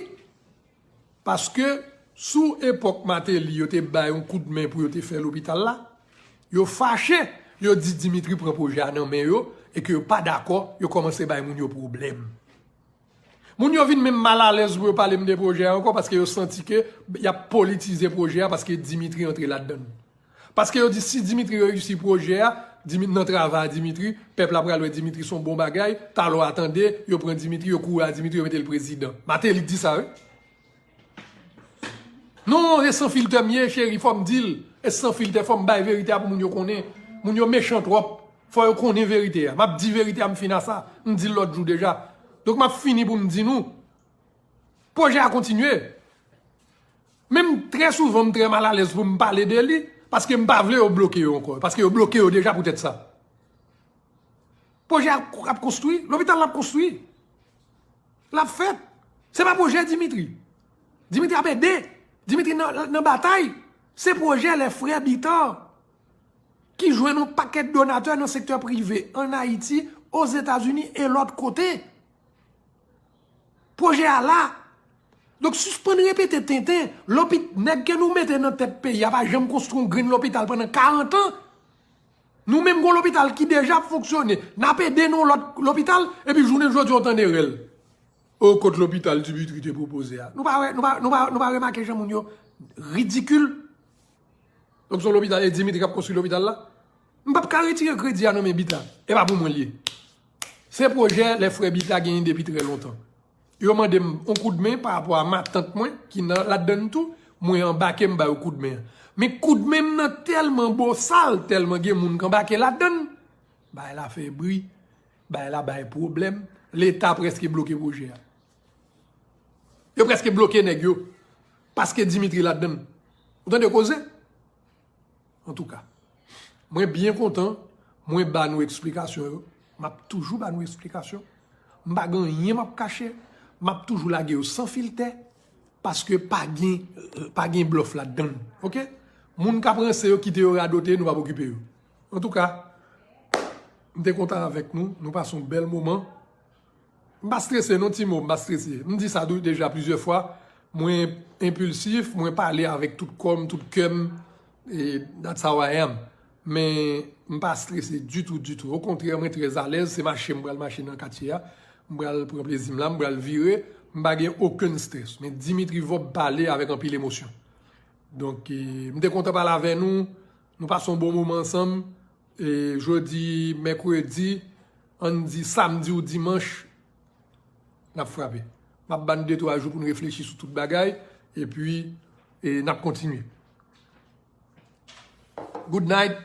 paske sou epòk Martelly, yo te bay yon koudmen pou yo te fè lopital la, yo fache, yo di Dimitri pran pwojè a nan men yo, e ke yo pa dakò, yo kòmanse bay moun yo pwoblèm. Moun yo vin menm malalèz pou yo pale m de pwojè a ankò, paske yo santi ke y ap politize pwojè a, paske Dimitri antre ladan l. Paske yo di si Dimitri reyisi pwojè a, Dimi-, nan travay Dimitri, pèp la pral wè Dimitri se yon bon bagay, talò a tande, yo pran Dimitri, yo kouri a Dimitri, yo mete l prezidan. Martelly di sa, wi. Non, e san filtè m ye, cheri, fò m di l. E san filtè, fò m bay verite a pou moun yo konnen. Moun yo mechan twòp. Fò yo konnen verite a. M ap di verite a, m fin a sa. M di l lòt jou deja. Donk, m ap fini pou m di nou. Pwojè a kontinye. Men m, trè souvan, m trè malalèz pou m pale de li, paske m pa vle yo bloke yo ankò. Paske yo bloke yo deja poutèt sa. Pwojè a ap konstwi, lopital la ap konstwi. L ap fèt. Se pa pwojè Dimitri. Dimitri ap ede. Dimitri nan, nan batay. Se pwojè lè frè Bita ki jwenn yon pakèt donatè nan sektè prive ann Ayiti, Ozetazini e lòt kote. Pwojè a la. Donk, sispann repete tenten. Lopi-, nèg ke nou mete nan tèt peyi a pa janm konstwi yon grenn lopital pandan karant an. Nou menm gon lopital ki deja ap fonksyone. N ap ede nan yon lòt lopital, epi jounen jodi a w tande rèl. O, kot lopital Dimitri te pwopoze a? Nou pa wè, nou pa, nou pa, nou pa remake jan moun yo ridikil? Donk, se yon lopital, e Dimitri k ap konstwi lopital la? M p ap ka retire kredi a nan men Bita. E pa pou mwen l ye. Se pwojè lè frè Bita genyen depi trè lontan. Yo mande m yon koudmen pa rapò a matant mwen ki nan ladann tou, mwen anbake, m ba yo koudmen an. Men koudmen m nan tèlman bosal, tèlman gen moun k anbake ladann, bagay la fè bri, bagay la bay pwoblèm, Leta prèske bloke pwojè a. Yo prèske bloke nèg yo, paske Dimitri ladann. Ou tande koze? Antouka, mwen byen kontan, mwen ba nou eksplikasyon yo. M ap toujou ba nou eksplikasyon. M pa gen anyen m ap kache. M ap toujou lage yo san filtè, paske pa gen, pa gen blòf ladann. Oke? Moun k ap ranse yo, kite yo radote, nou p ap okipe yo. Antouka, m te kontan avèk nou. Nou pase yon bèl moman. M pa strese non, Timo, m pa strese. M di sa tou deja plizyè fwa. Mwen enpilsif, mwen pale avèk tout kò m, tout kè m. E that's how I am. Men m pa strese ditou, ditou. Okontrè, mwen trè alèz. Se mache m pral mache nan katye a. M pral pran plezi m la, m pral vire. M pa gen okenn strès. Men Dimitri Vorbe pale avèk anpil emosyon. Donk, e, m te kontan pale avè nou. Nou pase yon bon moman ansanm. E jodi mèkredi, ann di samdi ou dimanch, n ap frape. M ap ba n de twa jou pou n reflechi sou tout bagay, epi e, n ap kontinye. Good night.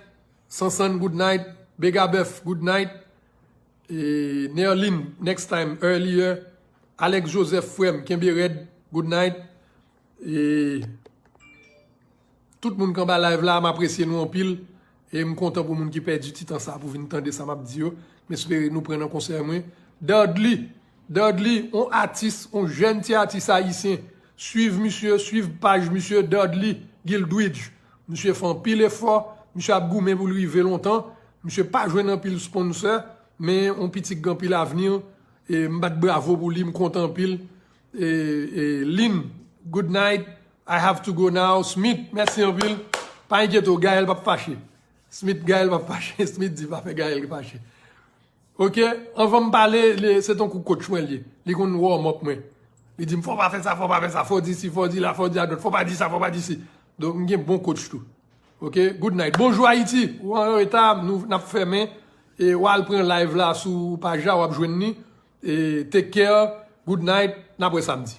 Sansann, good night. Begabef, good night. E, Nerlin, next time, earlier. Alex Joseph, frè m, kenbe rèd, good night. E, tout moun k anba live la, m apresye nou anpil. E m kontan pou moun ki pèdi ti tan sa pou vin tande sa m ap di yo. M espere nou pran nan konsèy mwen. Dudley, Dudley, on atis, on jèn ti atis ayisyen. Swiv misye, swiv paj misye Dudley Gildridge. Misye fè anpil efò, misye ap goumen pou l rive lontan. Misye pa jwenn anpil sponsor, men on pitit gen anpil avni. E m bat bravo pou li, m kontan anpil. E, e Lin, good night. I have to go now. Smith, mèsi anpil. Pa enkyete w, Gaël p ap fache. Smith, Gaël p ap fache. Smith di pa fè Gaël fache. Ok, anvan m pale, li- se tankou coach mwen li ye. Li konn warm up mwen. Li di m fò pa fè sa, fò pa fè sa, fò di si, fò di la, fò di adwat, fò pa di sa, fò pa di si. Donk m gen bon coach tou. Ok, good night. Bonjou Ayiti, ou an reta, nou n ap fèmen. E w al pran live la sou paj la, w ap jwenn li. E take care, good night, n ap wè samdi.